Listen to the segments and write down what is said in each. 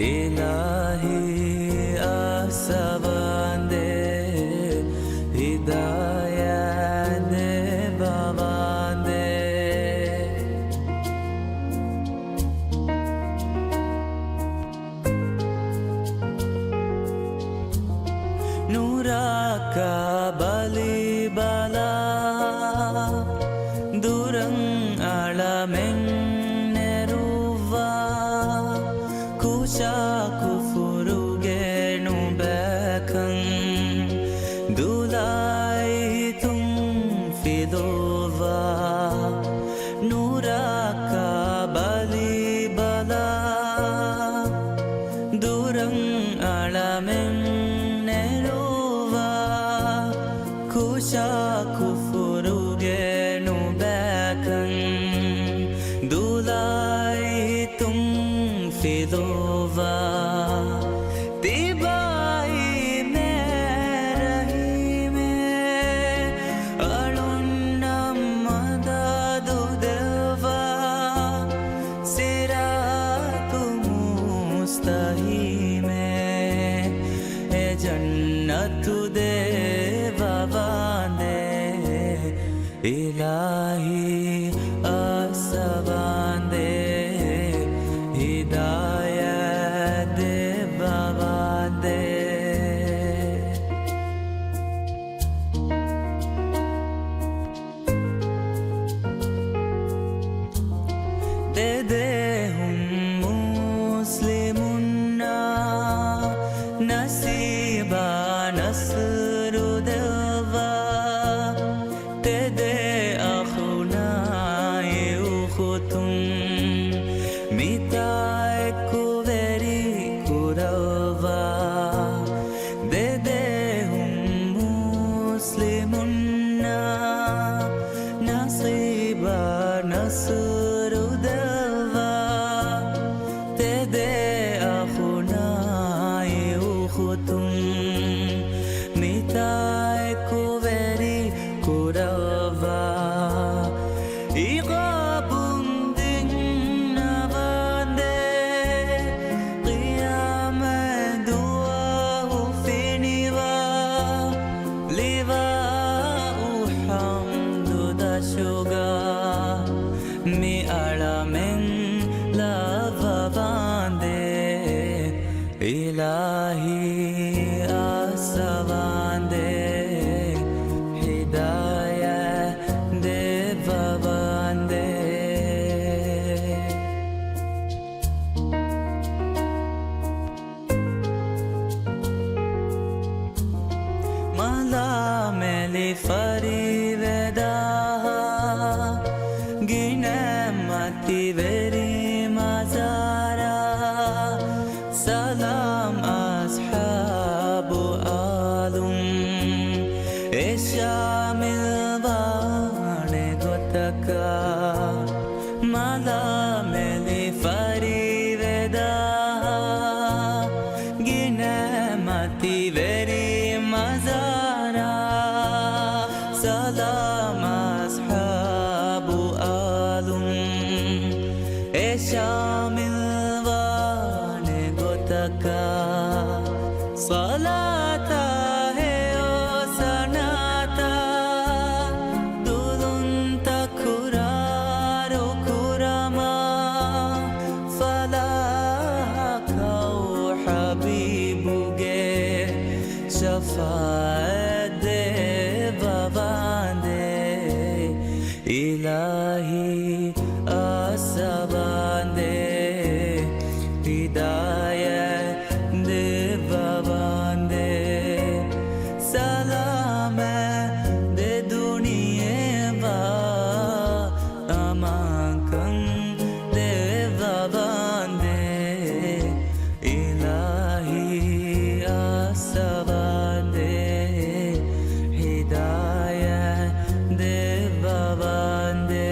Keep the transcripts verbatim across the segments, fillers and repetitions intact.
އިލާހީ އައްސަވާނދޭ، ހިދާޔަތް ދެއްވަވާނދޭ. ނުރައްކާ ބަލި ބަލާ، ދުރަށް އަޅަމެން ނެރުއްވާ، ކުށާ ކުފުރުގެ ނުބައިކަން، ދުލާއި ހިތުން ފިލުއްވާ. ނުރައްކާ ބަލި ބަލާ، ދުރަށް އަޅަމެން ނެރުއްވާ، ކުށާ ކުފުރުގެ ނުބައިކަން، ދުލާއި ހިތުން ފިލުއްވާ. ތިބާއީ މޭ ރަހީމޭ، އަޅުންނަށް މަދަދު ދެއްވާ، ސިރާތު މުސްތަޤީމޭ، އެ ޖަންނަތު ދެއްވަވާނދޭ. އިލާހީ އައްސަވާނދޭ، ހިދާޔަތް ދެއްވަވާނދޭ. ދެދޭހުން މުސްލިމުންނާ، ނަސީބާ ނަޞްރު ދެއްވާ، ތެދޭ އަޚުނާއި އުޚުތުން، މިތާ އެއްކު ވެރި ކުރައްވާ. ދެދޭހުން މުސްލިމުންނާ، ނަސީބާ ނަޞްރު ދެއްވާ. ތެދޭ އަޚުނާއި އުޚުތުން، މިތާ އެއްކު ވެރި ކުރައްވާ. އިޤާބުން ދިންނަވާނދޭ، ޤިޔާމަތް ދުވަހު ފިނިވާ. ލިވާއު ޙަމްދު ދަށުގަ، މި އަޅަމެން ލައްވަވާނދޭ. އިލާހީ އައްސަވާނދޭ، ހިދާޔަތް ދެއްވަވާނދޭ. މަލާމެލި ފަރިވެދާ، ގިނަ މަތިވެރި މަޒާރާ، ސަލާމް އަޞްޙާބު އާލުން، އެ ޝާމިލް ވާނެ ގޮތަކަށް. މަލާމެލި ފަރިވެދާ، ގިނަ މަތިވެރި މަޒާރާ، ސަލާމް އަޞްޙާބު އާލުން، އެ ޝާމިލް ވާނެ ގޮތަކަށް. ޞަލާތާ ހެޔޮ ސަނާތާ، ދުލުން ތަކުރާރު ކުރަމާ، ފަލާޙަކަށް ޙަބީބުގެ ޝަފާޢަތް ދެއްވަވާނދޭ. އިލާހީ އައްސަވާނދޭ، ހިދާޔަތް ދެއްވަވާނދޭ. ސަލާމަތް ދެ ދުނިޔެވާ، އަމާންކަން ދެއްވަވާނދޭ. އިލާހީ އައްސަވާނދޭ، ހިދާޔަތް ދެއްވަވާނދޭ.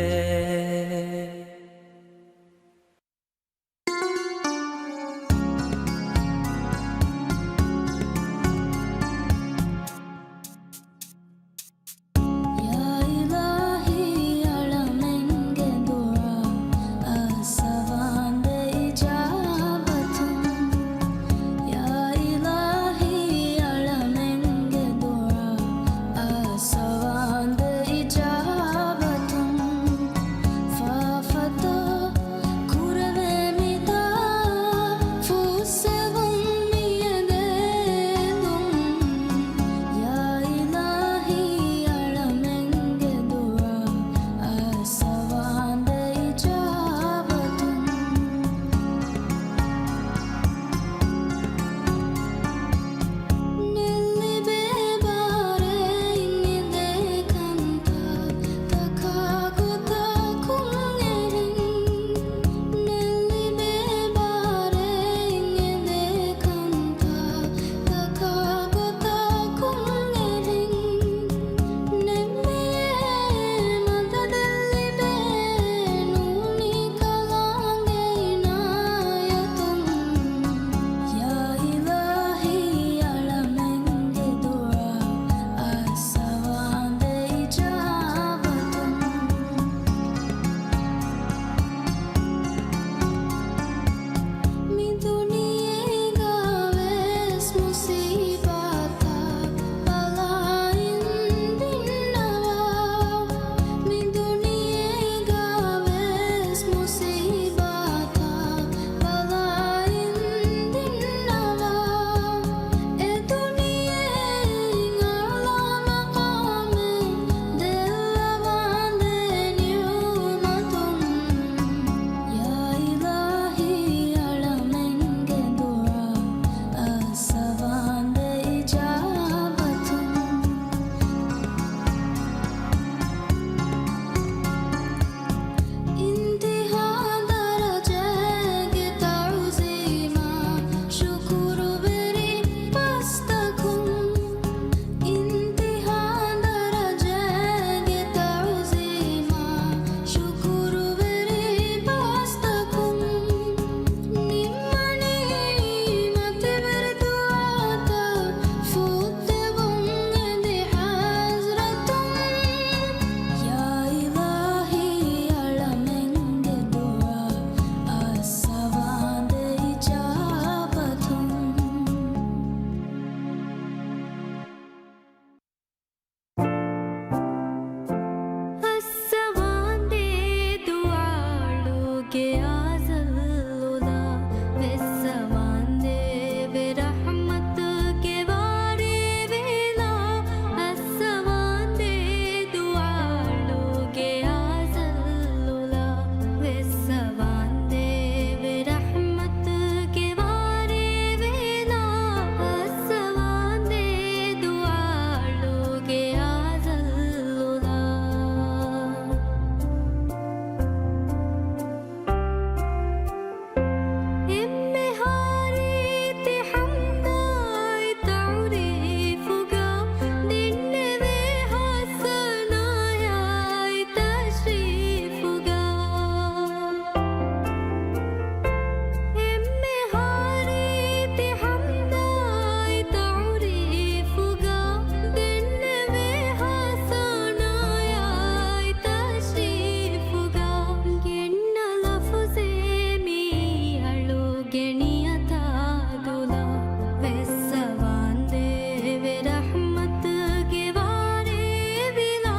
ވެއްސަވާންދޭވެ ރަޙްމަތުގެ ވާރޭވިލާ،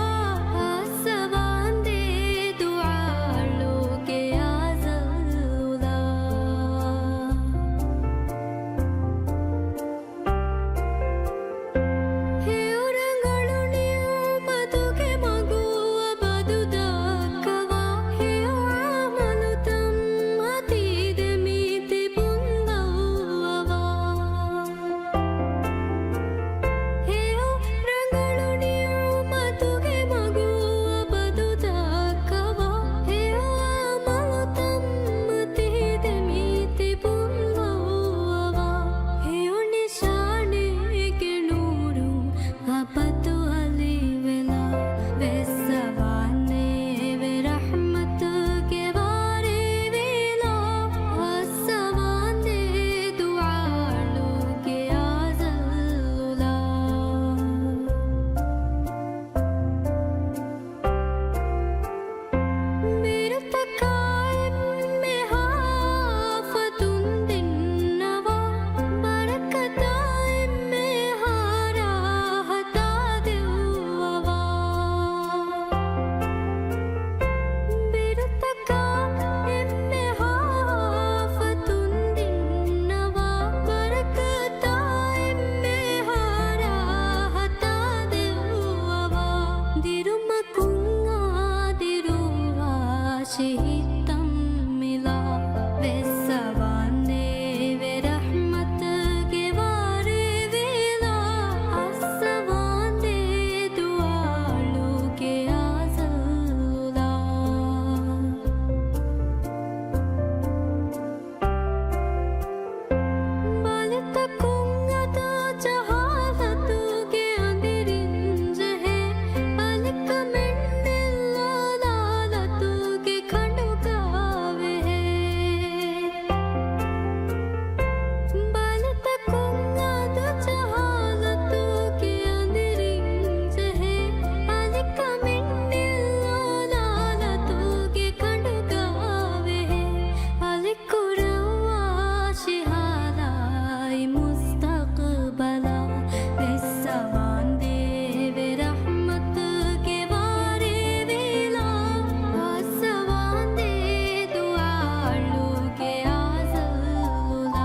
އައްސަވާންދޭ ދުޢާއަޅުގެ އަޒަލުލާ. ހެޔޮ ރަނގަޅު ނިޢުމަތުގެ މަގު އަބަދު ދައްކަވާ، ހެޔޮ ޢަމަލުތައް މަތީ ދެމިތިބުން ލައްވަވާ. ހެޔޮ ރަނގަޅު ނިޢުމަތުގެ މަގު އަބަދު ދައްކަވާ، ހެޔޮ ޢަމަލުތައް މަތީ ދެމިތިބުން ލައްވަވާ. ހެޔޮ ނިޝާނެއްގެ ނޫރުން އަބަދު އަލިވެލާ، ވެއްސަވާންދޭވެ ރަޙްމަތުގެ ވާރޭވިލާ، އައްސަވާންދޭ ދުޢާއަޅުގެ އަޒަލުލާ. ބިރުތަކާ އެންމެހާ އާފަތުން ދެންނަވާ، ބަރަކަތާ އެންމެހާ ރާހަތާ ދެއްވަވާ. ބިރުތަކާ އެންމެހާ އާފަތުން ދެންނަވާ، ބަރަކަތާ އެންމެހާ ރާހަތާ ދެއްވަވާ. ދިރުމަ ކުން އާދިރުވާ ޝިހިއްތައްމިލާ، ވެއްސަވާންދޭވެ ރަޙްމަތުގެ ވާރޭވިލާ، އައްސަވާންދޭ ދުޢާއަޅުގެ އަޒަލުލާ. ބަލިތަކުން އަދާ ޖަހާލަތުގެ އަނދިރިން ޖެހޭ، އަލިކަމެއް ނެއްލާ ލާލަތުގެ ކަނޑުގާ ވެހޭ. ބަލިތަކުން އަދާ ޖަހާލަތުގެ އަނދިރިން ޖެހޭ، އަލިކަމެއް ނެއްލާ ލާލަތުގެ ކަނޑުގާ ވެހޭ. އަލި ކުރައްވާ ޝިހާލާއި މުސްތަޤްބަލާ، ވެއްސަވާންދޭވެ ރަޙްމަތުގެ ވާރޭވިލާ، އައްސަވާންދޭ ދުޢާއަޅުގެ އަޒަލުލާ.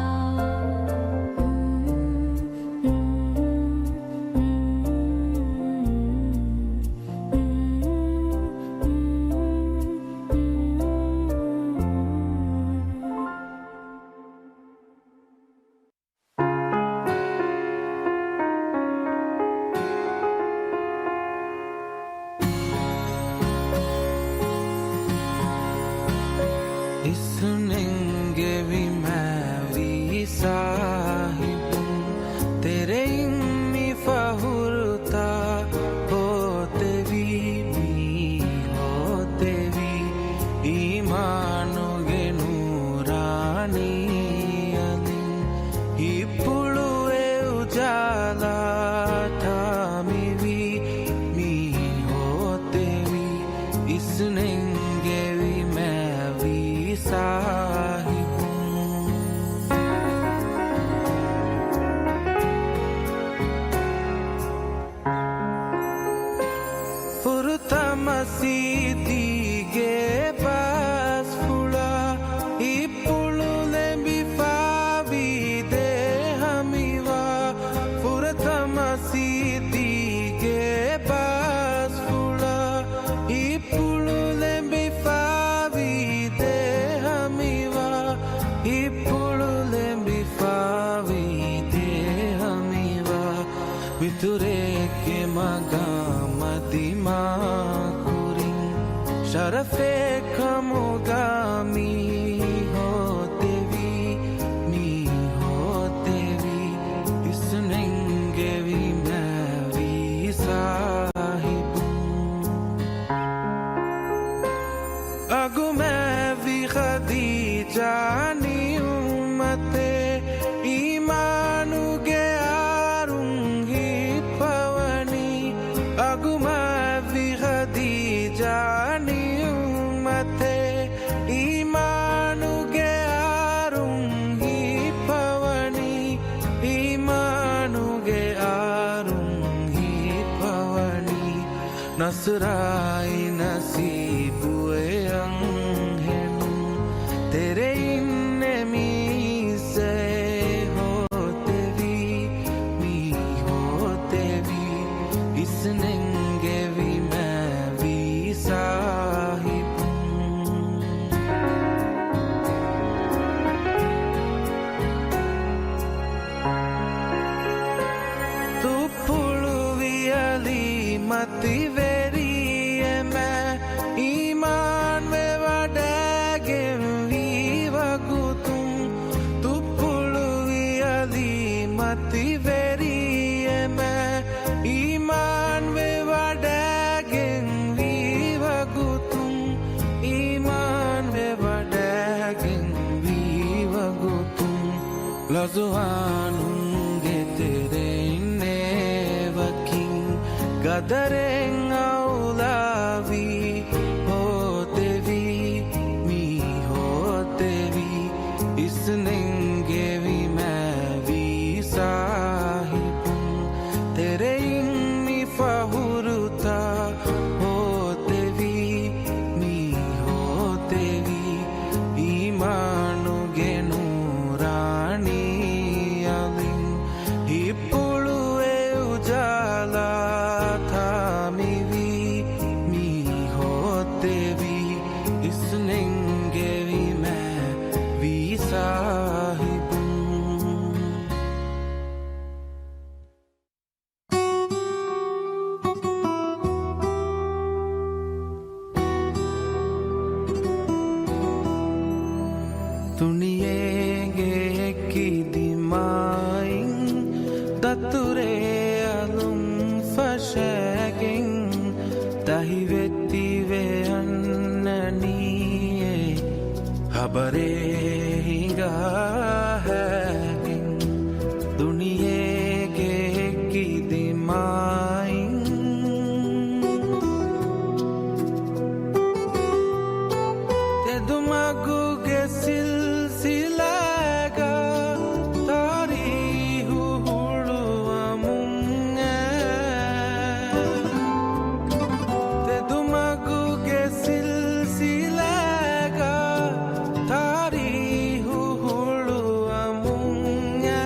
އިސްނެންގެވި މާވީ ސާހިބުން، ތެރެއިން މި ފަހުރުތާ ހޯތެވީ، މީ ހޯތެވީ އީމާނުގެ ނޫރާނީ އަލިން. ހިތްޕުޅު އެ އުޖާލާ ޓާމިވީ، މީ ހޯތެވީ އިސްނެންގެވި މާވީ ސާހިބުން. ފުރަތަމަ ސީދީގެ ބާސްފުޅާ ހިތްޕުޅު ލެނބިފާވީ ދޭހަމިވާ. ފުރަތަމަ ސީދީގެ ބާސްފުޅާ ހިތްޕުޅު ލެނބިފާވީ ދޭހަމިވާ. ހިތްޕުޅު ލެނބިފާވީ ދޭހަމިވާ. މިތުރެއްގެ މަގާމަށް ދިމާކުރިން، ޝަރަފެއް ކަމުގަ މީ ހޯތެވީ، މީ ހޯތެވީ، އިސްނެންގެވި މާވީ ސާހިބުން. އަގުމާވި ޚަދީޖާ ނިޢުމަތޭ، އީމާނުގެ އާރުން ހިއްޕަ އަސްރާއި ނަސީބު އެ އަންހެނުން ތެރެއިން އެ މީސްއެއް ހޯތެވީ، މީ ހޯތެވީ، އިސްނެންގެވިމާ ވީ ސާހިބުން. ތުއްޕުޅު ވިޔަލީ މަތިވެރިއެމެ އީމާންވެވަޑައިގެން ވީ ވަގުތުން، ތުއްޕުޅު ވިޔަލީ މަތިވެރިއެމެ އީމާންވެވަޑައިގެން ވީ ވަގުތުން، އީމާންވެވަޑައިގެން ވީ ވަގުތުން. ރަޒުވާނުންގެ ތެރެއިން އެ ވަކިން ގަދަރެއް އައުލާވީ ހޯތެވީ، މީ ހޯތެވީ، އިސްނެންގެވިމާ ވީ ސާހިބުން. ތެރެއިން މި ފަހުރުތައް ހޯތެވީ، މީ ހޯތެވީ، އީމާނުގެ ނޫރާނީ އަލިން ހިއްޕުޅު އެ އުޖާލާތާ މިވީ، މީ ހޯތެވީ، އިސްނެންގެވިމާ ވީ ސާހިބުން. ދުނިޔޭގެ އެކި ދިމާއިން ދަތުރޭ އަލުން ފަށައިގެން، ދަހިވެއްދިވެ އަންނަނީއޭ ހަބަރޭ ހިނގާ ހައިގެން. ދުނިޔޭގެ އެކި ދިމާއިން ތެދުމަގުގެ ސިލްސިލާގަ ތާރީހު ހުޅުވަމުން އެ. ތެދުމަގުގެ ސިލްސިލާގަ ތާރީހު ހުޅުވަމުން އެ.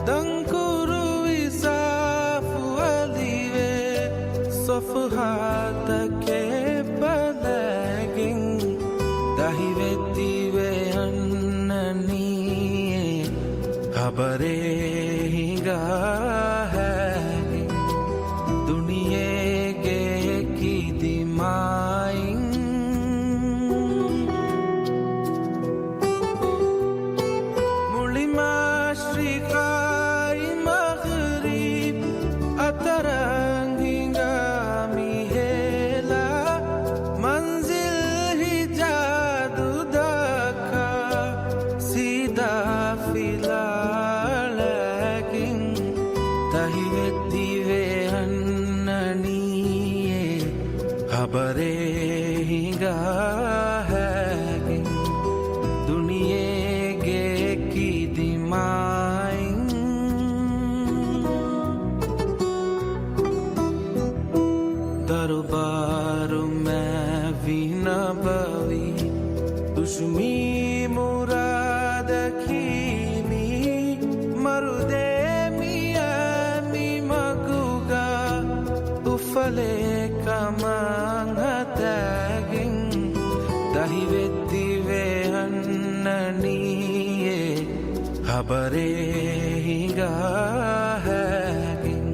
ދަންކުރުވި ސާފު އަލިވެ ސޮފުހާތަކެއް ބަލައިގެން، ދަހިވެއްދިވެ އަންނަނީއޭ ހަބަރޭ ހިނގާ ހައިގެން. ދުނިޔޭގެ އެކި ދިމާއިން މުޅި މަޝްރިޤާއި މަޣްރިބް އަތަރަށް ހިނގާ މި ހޭލާ، މަންޒިލް ހިޖާޒު ދައްކާ ސީދާ ފިލާޅައިގެން، ދަހިވެއްދިވެ އަންނަނީއޭ ހަބަރޭ ހިނގާ ހައިގެން. ދުނިޔޭގެ އެކި ދިމާއިން ދަރުބާރު މާތްވި ނަބަވީ، ދުށުމީ މުރާދަކީ މީ މަރުދޭ މިއާ މި މަގުގަ އުފަލެއް ކަމަށް ހަދާގެން، ދަހިވެއްދިވެ އަންނަނީއޭ ހަބަރޭ ހިނގާ ހައިގެން.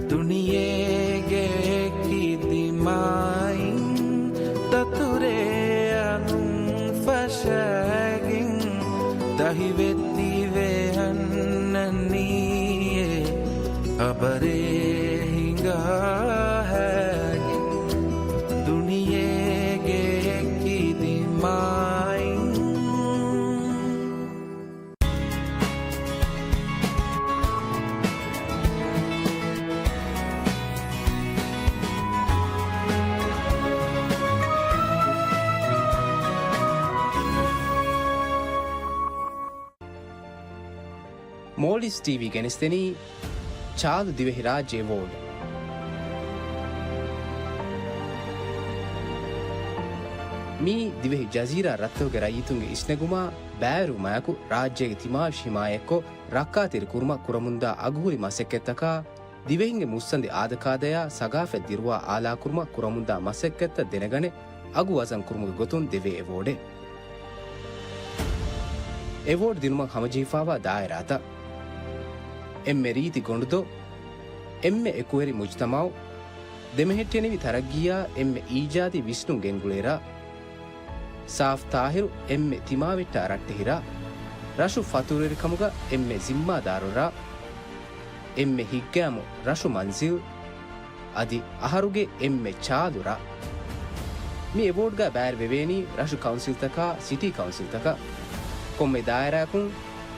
ދުނިޔޭގެ އެކި ދިމާއިން ދަތުރޭ އަލުން ފަށައިގެން، ދަހިވެއްދިވެ އަންނަނީއޭ ހަބަރޭ ހިނގާ ހައިގެން. ދުނިޔޭގެ އެކި ދިމާއިން މޯލްޑިވްސް ޓީވީ ގެނެސްދެނީ ޗާލު ދިވެހިރާއްޖެ އެވޯޑް. މިއީ ދިވެހި ޖަޒީރާ ރަށްތަކުގެ ރައްޔިތުންގެ އިސްނެގުމާ ބައިވެރިވުމާއެކު، ރާއްޖޭގެ ތިމާވެށި ހިމާޔަތްކޮށް، ރައްކާތެރި ކުރުމަށް ކުރަމުންދާ އަގުހުރި މަސައްކަތްތަކާ، ދިވެހިންގެ މުއްސަނދި އާދަކާދަޔާ ސަގާފަތް ދިރުވާ އާލާކުރުމަށް ކުރަމުންދާ މަސައްކަތްތައް ދެނެގަނެ، އަގު ވަޒަން ކުރުމުގެ ގޮތުން ދެވޭ އެވޯޑެއް. އެވޯޑް ދިނުމަށް ހަމަޖެހިފާވާ ދާއިރާތައް. އެންމެ ރީތި ގޮނޑުދޮށް، އެންމެ އެކުވެރި މުޖުތަމައު، ދެމެހެއްޓެނިވި ތަރައްގީއާ، އެންމެ އީޖާދީ ވިސްނުން ގެންގުޅޭ ރަށް. ސާފް ތާހިރު އެންމެ ތިމާވެއްޓާ ރައްޓެހި ރަށް، ރަށު ފަތުރުވެރިކަމުގަ އެންމެ ޒިންމާދާރު ރަށް، އެންމެ ހިތްގައިމު ރަށު މަންޒިލް، އަދި އަހަރުގެ އެންމެ ޗާލު ރަށް. މި އެވޯޑްގަ ބައިވެރިވެވޭނީ ރަށު ކައުންސިލްތަކާ ސިޓީ ކައުންސިލްތަކަށް. ކޮންމެ ދާއިރާއަކުން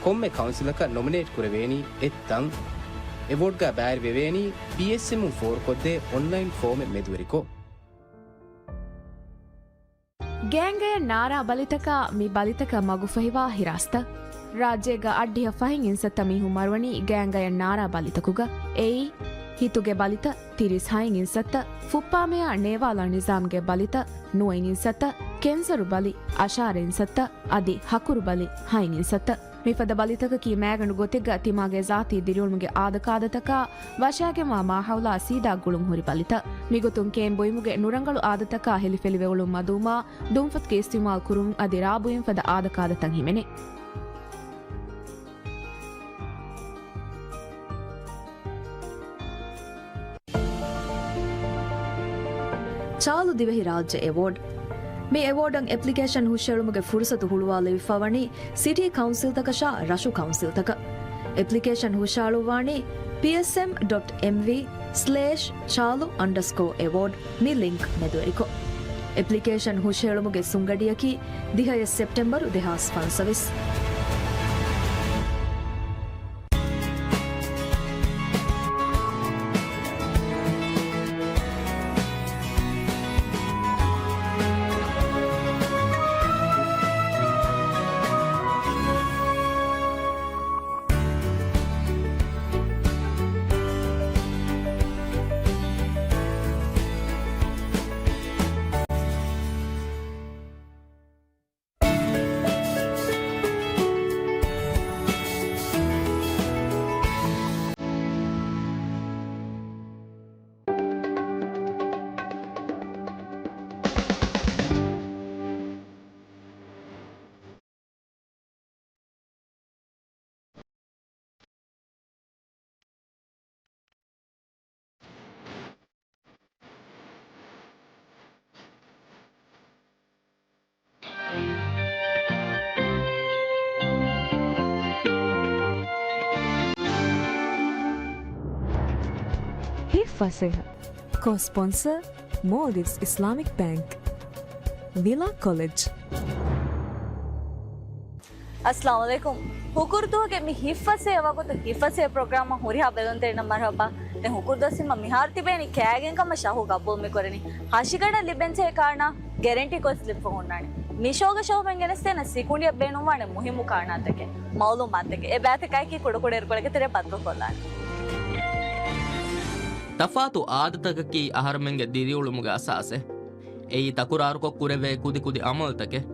ކޮންމެ ކައުންސިލަކަށް ނޮމިނޭޓް ކުރެވޭނީ އެއް ތަން. އެވޯޑްގަ ބައިވެރިވެވޭނީ ޕީއެސްއެމުން ފޯރުކޮށްދޭ އޮންލައިން ފޯމެއް މެދުވެރިކޮށް. ގޭންގަޔަށް ނާރާ ބަލިތަކާ މި ބަލިތަކަށް މަގުފަހިވާ ހިރާސްތައް. ރާއްޖޭގަ އަށްޑިހަ ފަހެއް އިންސައްތަ މީހުން މަރުވަނީ ގޭންގަޔަށް ނާރާ ބަލިތަކުގަ. އެއީ، ހިތުގެ ބަލިތައް ތިރީސް ހައިން އިންސައްތަ، ފުއްޕާމެޔާ ނޭވާލާ ނިޒާމްގެ ބަލިތައް ނުވައިން އިންސައްތަ، ކެންސަރު ބަލި އަށާރަ އިންސައްތަ، އަދި ހަކުރު ބަލި ހައިން އިންސައްތަ. މިފަދަ ބަލިތަކަކީ މައިގަނޑު ގޮތެއްގަ ތިމާގެ ޒާތީ ދިރިއުޅުމުގެ އާދަކާދަތަކާ ވަށާގެންވާ މާހައުލާ ސީދާ ގުޅުން ހުރި ބަލިތައް. މިގޮތުން ކޭން ބުއިމުގެ ނުރަނގަޅު އާދަތަކާ ހެލިފެލިވެ އުޅުން މަދުވުމާ، ދުންފަތުގެ އިސްތިޢުމާލު ކުރުން އަދި ރާ ބުއިން ފަދަ އާދަކާދަތައް ހިމެނޭ. ޗާލު ދިވެހިރާއްޖެ އެވޯޑް. މި އެވޯޑަށް އެޕްލިކޭޝަން ހުށައެޅުމުގެ ފުރުސަތު ހުޅުވާލެވިފަވަނީ ސިޓީ ކައުންސިލްތަކަށާ ރަށު ކައުންސިލްތަކަށް. އެޕްލިކޭޝަން ހުށައަޅުއްވާނީ ޕީއެސްއެމް ޑޮޓް އެމްވީ ސްލޭޝް ޗާލު އަންޑަސްކޯ އެވޯޑް މި ލިންކް މެދުވެރިކޮށް. އެޕްލިކޭޝަން ހުށައެޅުމުގެ ސުނގަޑިއަކީ ދިހައެއް ސެޕްޓެމްބަރު ދެހާސް ފަންސަވީސް. ހިތްފަސޭހަ. ކޯ ސްޕޮންސަރ، މޯލްޑިވްސް އިސްލާމިކް ބޭންކް. ވިލާ ކޮލެޖް. އައްސަލާމު ޢަލައިކުމް. ހުކުރުދުވަހުގެ މި ހިތްފަސޭހަ ވަގުތު ހިތްފަސޭހަ ޕްރޮގްރާމަށް ހުރިހާ ބެލުންތެރިންނަށް މަރުޙަބާ. ދެން ހުކުރުދުވަސް މިހާރު ތިބޭނީ ކާގެން ކަމަށް ޝަހޫ ގަބޫލު މިކުރަނީ. ހަށިގަނޑަށް ލިބެންޖެހޭ ކާރަނާ ގެރެންޓީ ކޮށް ސްލިޕް ހުންނާނެ. މި ޝޯގެ ޝަހޫ މެން ގެނެސްދޭނެ ސިކުނޑިއަށް ބޭނުންވާނެ މުހިއްމު ކާރަނާތަކެއް، މައުލޫމާތުތަކެއް. އެ ބައިތަކާއެކީ ކުޑަކުޑަ އިރުކޮޅެއްގެ ތެރޭ ބައްދަލުކޮށްލާނެ. ތަފާތު އާދަތަކަކީ އަހަރުމެންގެ ދިރިއުޅުމުގެ އަސާސެއް. އެއީ ތަކުރާރުކޮށް ކުރެވޭ ކުދިކުދި އަމަލުތަކެއް.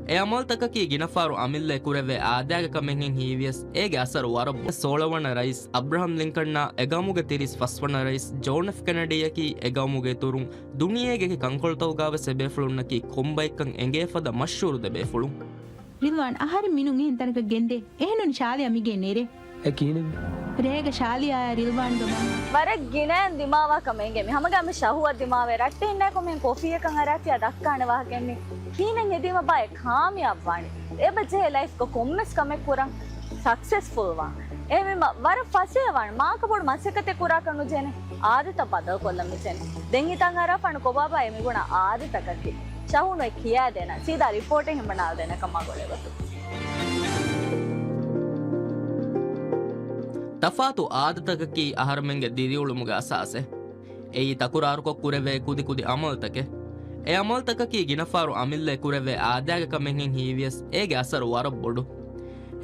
އެ އަމަލުތަކަކީ ގިނަފަހަރު އަމިއްލައަށް ކުރެވޭ އާދައިގެ ކަމެއްހެން ހީވިޔަސް، އޭގެ އަސަރު ވަރަށް ބޮޑު. ސޯޅަ ވަނަ ރައީސް އަބްރަހަމް ލިންކަންއާ އެގައުމުގެ ތިރީސް ފަސް ވަނަ ރައީސް ޖޯން އެފް ކެނެޑީއަކީ އެގައުމުގެ އިތުރުން ދުނިޔޭގެ އެކި ކަންކޮޅުތަކުގައިވެސް އެބޭފުޅުންނަކީ ކޮންބައެއްކަން އެނގޭ ފަދަ މަޝްހޫރު ދެބޭފުޅުން. ރިލްވާން، އަހަރެން މިނޫން އެހެން ތަނަކަށް ގެންދޭ. އެހެންނޫނީ ޝާލިޔާ މިގޭ ނެރެ. އެ ކިހިނެއްވީ؟ ރޭގަ ޝާލިޔާއާ ރިލްވާންގެ މަން. ވަރަށް ގިނައިން ދިމާވާ ކަމެއް އިނގޭ. މި ހަމަގައިމު ޝަހުވާ ދިމާވޭ. ރައްޓެހިންނާއެކު މިހެން ކޮފީއަކަށް އަރާފިޔާ ދައްކާނެ ވާހަކައެއް މީ. ކިހިނެއް ހެދީމަ ބާއޭ ކާމިޔާބުވާނީ. އެބަ ޖެހޭ ލައިފްގަ ކޮންމެސް ކަމެއް ކުރަން ސަކްސެސްފުލް ވާން. އެހެންވީމަ ވަރަށް ފަސޭހަވާން. މާކަ ބޮޑު މަސައްކަތެއް ކުރާކަށް ނުޖެހޭނެ. އާދަތައް ބަދަލުކޮށްލަން މިޖެހޭނެ. ދެން ހިތަށް އަރާފާނެ ކޮބާބާ އެ މިގުނަ އާދަތަކަކީ. ޝަހޫ ނުއެއް ކިޔާދޭނަ. ސީދާ ރިޕޯޓެއް ހިމަނާލަދޭނަކަމާ ގުޅޭ ގޮތުން. ތަފާތު އާދަތަކަކީ އަހަރުމެންގެ ދިރިއުޅުމުގެ އަސާސެއް. އެއީ ތަކުރާރުކޮށް ކުރެވޭ ކުދިކުދި އަމަލުތަކެއް. އެ އަމަލުތަކަކީ ގިނަފަހަރު އަމިއްލައަށް ކުރެވޭ އާދައިގެ ކަމެއްހެން ހީވިޔަސް، އޭގެ އަސަރު ވަރަށް ބޮޑު.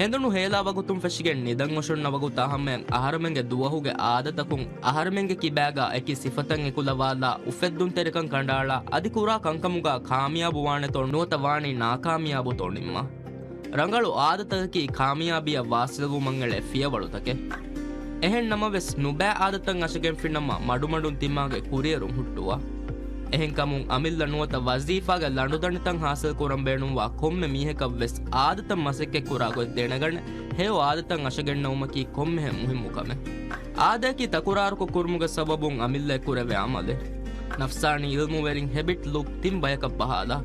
ހެނދުނު ހޭލާ ވަގުތުން ފެށިގެން ނިދަން އޮށޮންނަ ވަގުތާ ހަމަޔަށް އަހަރުމެންގެ ދުވަހުގެ އާދަތަކުން އަހަރުމެންގެ ކިބާގާ އެކި ސިފަތައް އެކުލަވާލާ، އުފެއްދުންތެރިކަން ކަނޑައަޅާ، އަދި ކުރާ ކަންކަމުގާ ކާމިޔާބު ވާނެތޯ ނުވަތަ ވާނީ ނާކާމިޔާބުތޯ ނިންމާ. ރަނގަޅު އާދަތަކަކީ ކާމިޔާބީއަށް ވާސިލްވުމަށް އެޅޭ ފިޔަވަޅުތަކެއް. އެހެން ނަމަވެސް، ނުބައި އާދަތައް އަށަގެންފިނަމަ މަޑުމަޑުން ތިމާގެ ކުރިއެރުން ހުއްޓުވާ. އެހެންކަމުން އަމިއްލަ ނުވަތަ ވަޒީފާގެ ލަނޑުދަނޑިތައް ހާސިލް ކުރަން ބޭނުންވާ ކޮންމެ މީހަކަށްވެސް އާދަތައް މަސައްކަތްކުރާ ގޮތް ދެނެގަނެ، ހެޔޮ އާދަތައް އަށަގެންނެވުމަކީ ކޮންމެހެން މުހިއްމު ކަމެއް. އާދައަކީ ތަކުރާރުކޮށް ކުރުމުގެ ސަބަބުން އަމިއްލައަށް ކުރެވޭ އަމަލެއް. ނަފްސާނީ އިލްމުވެރިން ހެބިޓް ލޫޕް ތިން ބަޔަކަށް ބަހާލާ.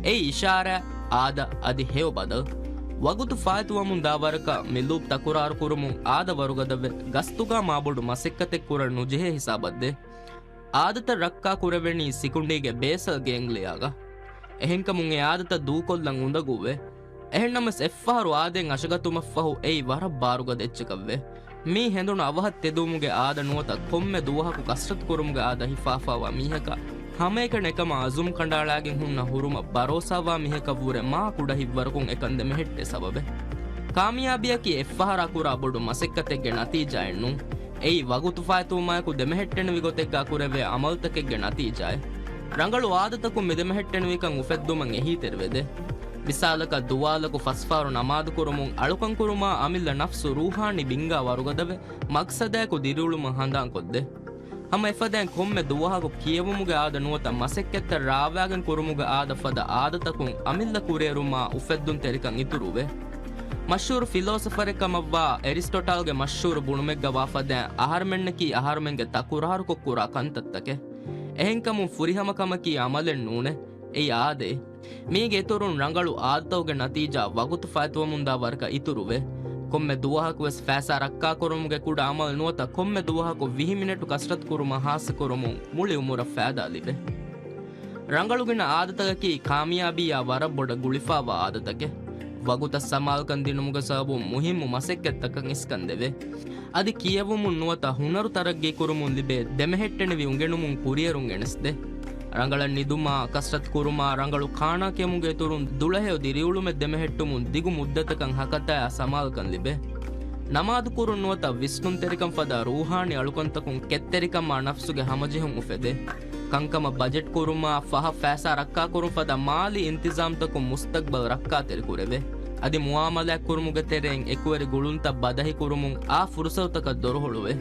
އެއީ އިޝާރާތް، އާދަ، އަދި ހެޔޮ ބަދަލު. ވަގުތު ފާއިތުވަމުން ދާ ވަރަކަށް މި ލޫޕް ތަކުރާރު ކުރުމުން އާދަ ވަރުގަދަވެ، ގަސްތުގާ މާބޮޑު މަސައްކަތެއް ކުރަން ނުޖެހޭ ހިސާބަށްދޭ. އާދަތައް ރައްކާ ކުރެވެނީ ސިކުނޑީގެ ބޭސަލް ގޭންގްލިއާގަ. އެހެންކަމުން އެ އާދަތައް ދޫކޮށްލަން އުނދަގޫވޭ. އެހެންނަމަވެސް އެއްފަހަރު އާދައިން އަށަގަތުމަށްފަހު އެއީ ވަރަށް ބާރުގަދަ އެއްޗަކަށްވޭ. މީ ހެނދުނު އަވަހަށް ތެދުވުމުގެ އާދަ ނުވަތަ ކޮންމެ ދުވަހަކު ކަސްރަތު ކުރުމުގެ އާދަ ހިފާފާވާ މީހަކަށް ހަމައެކަނި އެކަމަށް އަޒުމް ކަނޑައަޅާގެން ހުންނަ ހުރުމަށް ބަރޯސާވާ މީހަކަށްވުރެ މާ ކުޑަ ހިތްވަރަކުން އެކަން ދެމެހެއްޓޭ ސަބަބެއް. ކާމިޔާބީއަކީ އެއްފަހަރާ ކުރާ ބޮޑު މަސައްކަތެއްގެ ނަތީޖާއެއް ނޫން. އެއީ ވަގުތު ފާއިތުވުމާއެކު ދެމެހެއްޓެނިވި ގޮތެއްގާ ކުރެވޭ އަމަލުތަކެއްގެ ނަތީޖާއެއް. ރަނގަޅު އާދަތަކުން މި ދެމެހެއްޓެނިވިކަން އުފެއްދުމަށް އެހީތެރިވެދޭ. މިސާލަކަށް، ދުވާލަކު ފަސްފަހަރު ނަމާދު ކުރުމުން، އަޅުކަން ކުރުމާ އަމިއްލަ ނަފްސު ރޫހާނީ ބިންގާ ވަރުގަދަވެ، މަގްސަދާއެކު ދިރިއުޅުމަށް ހަނދާންކޮށްދޭ. ހަމަ އެފަދައިން ކޮންމެ ދުވަހަކު ކިޔެވުމުގެ އާދަ ނުވަތަ މަސައްކަތްތައް ރާވާގެން ކުރުމުގެ އާދަ ފަދަ އާދަތަކުން އަމިއްލަ ކުރިއެރުމާ އުފެއްދުންތެރިކަން އިތުރުވޭ. މަޝްހޫރު ފިލޯސަފަރެއް ކަމަށްވާ އެރިސްޓޮޓަލްގެ މަޝްހޫރު ބުނުމެއްގަ ވާފަދައިން، އަހަރުމެންނަކީ އަހަރުމެންގެ ތަކުރާރުކޮށް ކުރާ ކަންތައްތަކެއް. އެހެންކަމުން ފުރިހަމަ ކަމަކީ އަމަލެއް ނޫނޭ. އެއީ އާދައެއް. މީގެ އިތުރުން ރަނގަޅު އާދަތަކުގެ ނަތީޖާ ވަގުތު ފާއިތުވަމުންދާ ވަރަކަށް އިތުރުވޭ. ކޮންމެ ދުވަހަކުވެސް ފައިސާ ރައްކާކުރުމުގެ ކުޑަ އަމަލު ނުވަތަ ކޮންމެ ދުވަހަކު ވިހި މިނެޓު ކަސްރަތު ކުރުމަށް ހާއްސަކުރުމުން މުޅި އުމުރަށް ފައިދާ ލިބޭ. ރަނގަޅު ގިނަ އާދަތަކަކީ ކާމިޔާބީއާ ވަރަށް ބޮޑަށް ގުޅިފާވާ އާދަތަކެއް. ވަގުތަށް ސަމާލުކަން ދިނުމުގެ ސަބަބުން މުހިއްމު މަސައްކަތްތަކަށް އިސްކަން ދެވޭ. އަދި ކިޔެވުމުން ނުވަތަ ހުނަރު ތަރައްގީ ކުރުމުން ލިބޭ ދެމެހެއްޓެނިވި އުނގެނުމުން ކުރިއެރުން ގެނެސްދޭ. ރަނގަޅަށް ނިދުމާ، ކަސްރަތު ކުރުމާ، ރަނގަޅު ކާނާ ކެއުމުގެ އިތުރުން ދުޅަހެޔޮ ދިރިއުޅުމެއް ދެމެހެއްޓުމުން ދިގު މުއްދަތަކަށް ހަކަތާއާ ސަމާލުކަން ލިބޭ. ނަމާދު ކުރުން ނުވަތަ ވިސްނުންތެރިކަން ފަދަ ރޫހާނީ އަޅުކަންތަކުން ކެތްތެރިކަމާ ނަފްސުގެ ހަމަޖެހުން އުފެދޭ. ކަންކަމަށް ބަޖެޓް ކުރުމާ، ފަހަށް ފައިސާ ރައްކާކުރުން ފަދަ މާލީ އިންތިޒާމްތަކުން މުސްތަގްބަލް ރައްކާތެރިކުރެވޭ. އަދި މުއާމަލާތް ކުރުމުގެ ތެރެއިން އެކުވެރި ގުޅުންތައް ބަދަހި ކުރުމުން އާ ފުރުސަތުތަކަށް ދޮރު ހުޅުވޭ.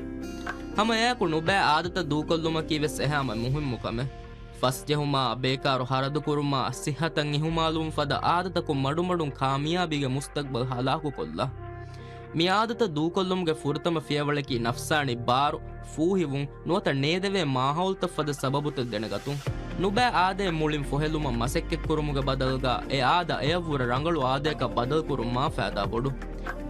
ހަމަ އެއާއެކު ނުބައި އާދަތައް ދޫކޮށްލުމަކީ ވެސް އެހާމެ މުހިއްމު ކަމެއް. ފަސްޖެހުމާ، ބޭކާރު ހަރަދުކުރުމާ، ސިއްހަތަށް އިހުމާލުވުން ފަދަ އާދަތަކުން މަޑުމަޑުން ކާމިޔާބީގެ މުސްތަގްބަލް ހަލާކުކޮށްލާ. މި އާދަތައް ދޫކޮށްލުމުގެ ފުރަތަމަ ފިޔަވަޅަކީ ނަފްސާނީ ބާރު، ފޫހިވުން، ނުވަތަ ނޭދެވޭ މާހައުލުތައް ފަދަ ސަބަބުތައް ދެނެގަތުން. ނުބައި އާދައެއް މުޅިން ފޮހެލުމަށް މަސައްކަތްކުރުމުގެ ބަދަލުގަ އެ އާދަ އެޔަށްވުރެ ރަނގަޅު އާދަޔަކަށް ބަދަލުކުރުން މާ ފައިދާ ބޮޑު.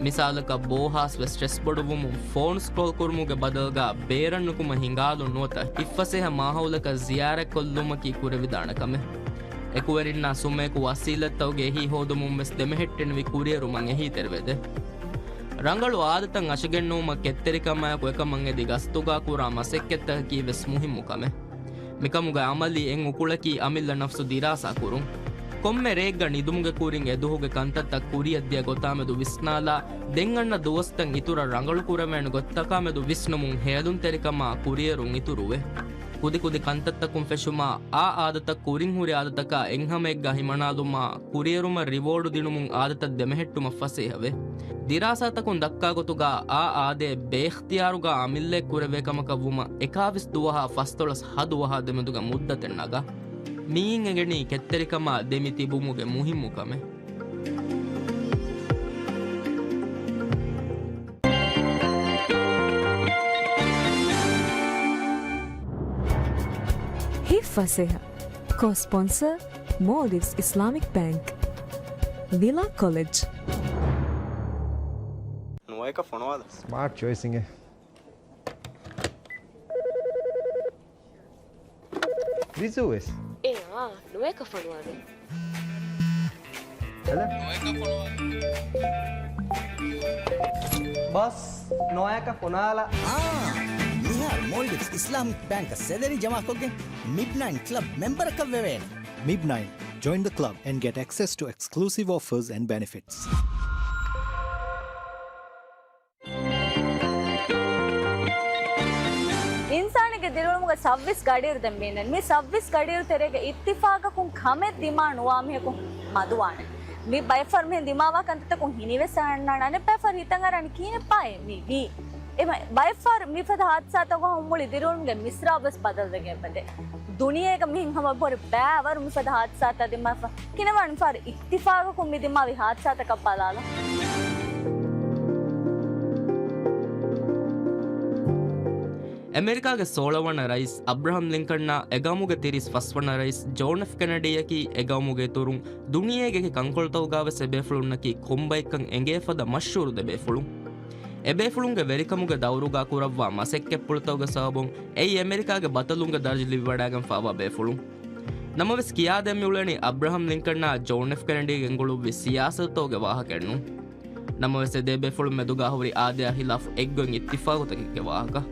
މިސާލަކަށް، ބޯހާސް ވެސް ސްޓްރެސް ބޮޑުވުމުން ފޯން ސްކްރޯލް ކުރުމުގެ ބަދަލުގަ ބޭރަށް ނުކުމެ ހިނގާލުން ނުވަތަ ހިތްފަސޭހަ މާހައުލަކަށް ޒިޔާރަތްކޮށްލުމަކީ ކުރެވިދާނެ ކަމެއް. އެކުވެރިންނާ ސުމޭކު ވަސީލަތްތަކުގެ އެހީ ހޯދުމުން ވެސް ދެމެހެއްޓެނިވި ކުރިއެރުމަށް އެހީތެރިވެދޭ. ރަނގަޅު އާދަތައް އަށަގެންނެވުމަށް ކެތްތެރިކަމާއެކު އެކަމަށް އެދި ގަސްތުގާ ކުރާ މަސައްކަތްތަކަކީ ވެސް މުހިއްމު ކަމެއް. މިކަމުގެ އަމަލީ އެއް އުކުޅަކީ އަމިއްލަ ނަފްސު ދިރާސާ ކުރުން. ކޮންމެ ރެއެއްގަ ނިދުމުގެ ކުރިން އެދުވަހުގެ ކަންތައްތައް ކުރިއަށްދިޔަ ގޮތާމެދު ވިސްނާލާ، ދެން އަންނަ ދުވަސްތައް އިތުރަށް ރަނގަޅުކުރެވޭނެ ގޮތްތަކާމެދު ވިސްނުމުން ހޭލުންތެރިކަމާ ކުރިއެރުން އިތުރުވޭ. ކުދިކުދި ކަންތައްތަކުން ފެށުމާ، އާ އާދަތައް ކުރިން ހުރި އާދަތަކާ އެއްހަމައެއްގަ ހިމަނާލުމާ، ކުރިއެރުމަށް ރިވޯޑު ދިނުމުން އާދަތައް ދެމެހެއްޓުމަށް ފަސޭހަވޭ. ދިރާސާތަކުން ދައްކާ ގޮތުގަ އާ އާދައެއް ބޭއިޚްތިޔާރުގަ އަމިއްލައެއް ކުރެވޭ ކަމަކަށްވުމަށް އެކާވީސް ދުވަހާ ފަސްދޮޅަސް ހަ ދުވަހާ ދެމެދުގަ މުއްދަތެއް ނަގާ. މިއިން އެނގެނީ ކެތްތެރިކަމާ ދެމި ތިބުމުގެ މުހިއްމު ކަމެއް. ހިތްފަސޭހަ. ކޯ ސްޕޮންސަރ، މޯލްޑިވްސް އިސްލާމިކް ބޭންކް، ވިލާ ކޮލެޖް. ނުވައެކަށް ފޮނުވާލަ. ސްމާޓް ޗޮއިސް އިނގޭ. ވިޒޫ ވެސް. އޭ އާ، ނުވައެކަށް ފޮނުވާލަ. ހެލޯ. ބޮސް، ނުވައެކަށް ފޮނުވާލަ. އާ، މިހާރު މޯލްޑިވްސް އިސްލާމިކް ބޭންކަށް ސެލަރީ ޖަމާކޮށްގެން މިބް ނައިން ކްލަބް މެމްބަރަކަށް ވެވޭނެ. މިބް ނައިން. Join the club and get access to exclusive offers and benefits. ދިރިއުޅުމުގެ ސައުވީސް ގަޑިއިރު ދެން މި އިންނަނީ. މި ސައުވީސް ގަޑިއިރު ތެރޭގަ އިއްތިފާގަކުން ކަމެއް ދިމާ ނުވާ މީހަކު މަދުވާނެ. މި ބައެއް ފަހަރު މިހެން ދިމާވާ ކަންތައްތަކުން ހިނިވެސް އަންނާނެ. ބައެއް ފަހަރު ހިތަށް އަރާނެ ކިހިނެއް ބާއޭ މި ވީ. އެމަ-، ބައެއް ފަހަރު މިފަދަ ހާދިސާތަކުން ހުން މުޅި ދިރިއުޅުމުގެ މިސްރާބު ވެސް ބަދަލުވެގެން އެބަދޭ. ދުނިޔޭގަ މިހެން ހަމަ ބޮޑު ބައިވަރު މިފަދަ ހާދިސާތައް ދިމާވެފަ. ކިހިނެއް ވާނެ މިފަހަރު އިއްތިފާގަކުން މި ދިމާވި ހާދިސާތަކަށް ބަލާލަން. އެމެރިކާގެ ސޯޅަ ވަނަ ރައީސް އަބްރަހަމް ލިންކަންއާ އެގައުމުގެ ތިރީސް ފަސް ވަނަ ރައީސް ޖޯން އެފް ކެނެޑީއަކީ އެގައުމުގެ އިތުރުން ދުނިޔޭގެ އެކި ކަންކޮޅުތަކުގާވެސް އެބޭފުޅުންނަކީ ކޮންބައެއްކަން އެނގޭ ފަދަ މަޝްހޫރު ދެބޭފުޅުން. އެބޭފުޅުންގެ ވެރިކަމުގެ ދައުރުގާ ކުރައްވާ މަސައްކަތްޕުޅުތަކުގެ ސަބަބުން އެއީ އެމެރިކާގެ ބަތަލުންގެ ދަރަޖަ ލިބިވަޑައިގެންފާވާ ބޭފުޅުން. ނަމަވެސް ކިޔާދޭން މިއުޅެނީ އަބްރަހަމް ލިންކަންއާ ޖޯން އެފް ކެނެޑީ ގެންގުޅުއްވި ސިޔާސަތުތަކުގެ ވާހަކައެއް ނޫން. ނަމަވެސް އެ ދެބޭފުޅުން މެދުގާ ހުރި އާދަޔާ ހިލާފު އެއްގޮތް އިއްތިފާގުތަކެއްގެ ވާހަކަ.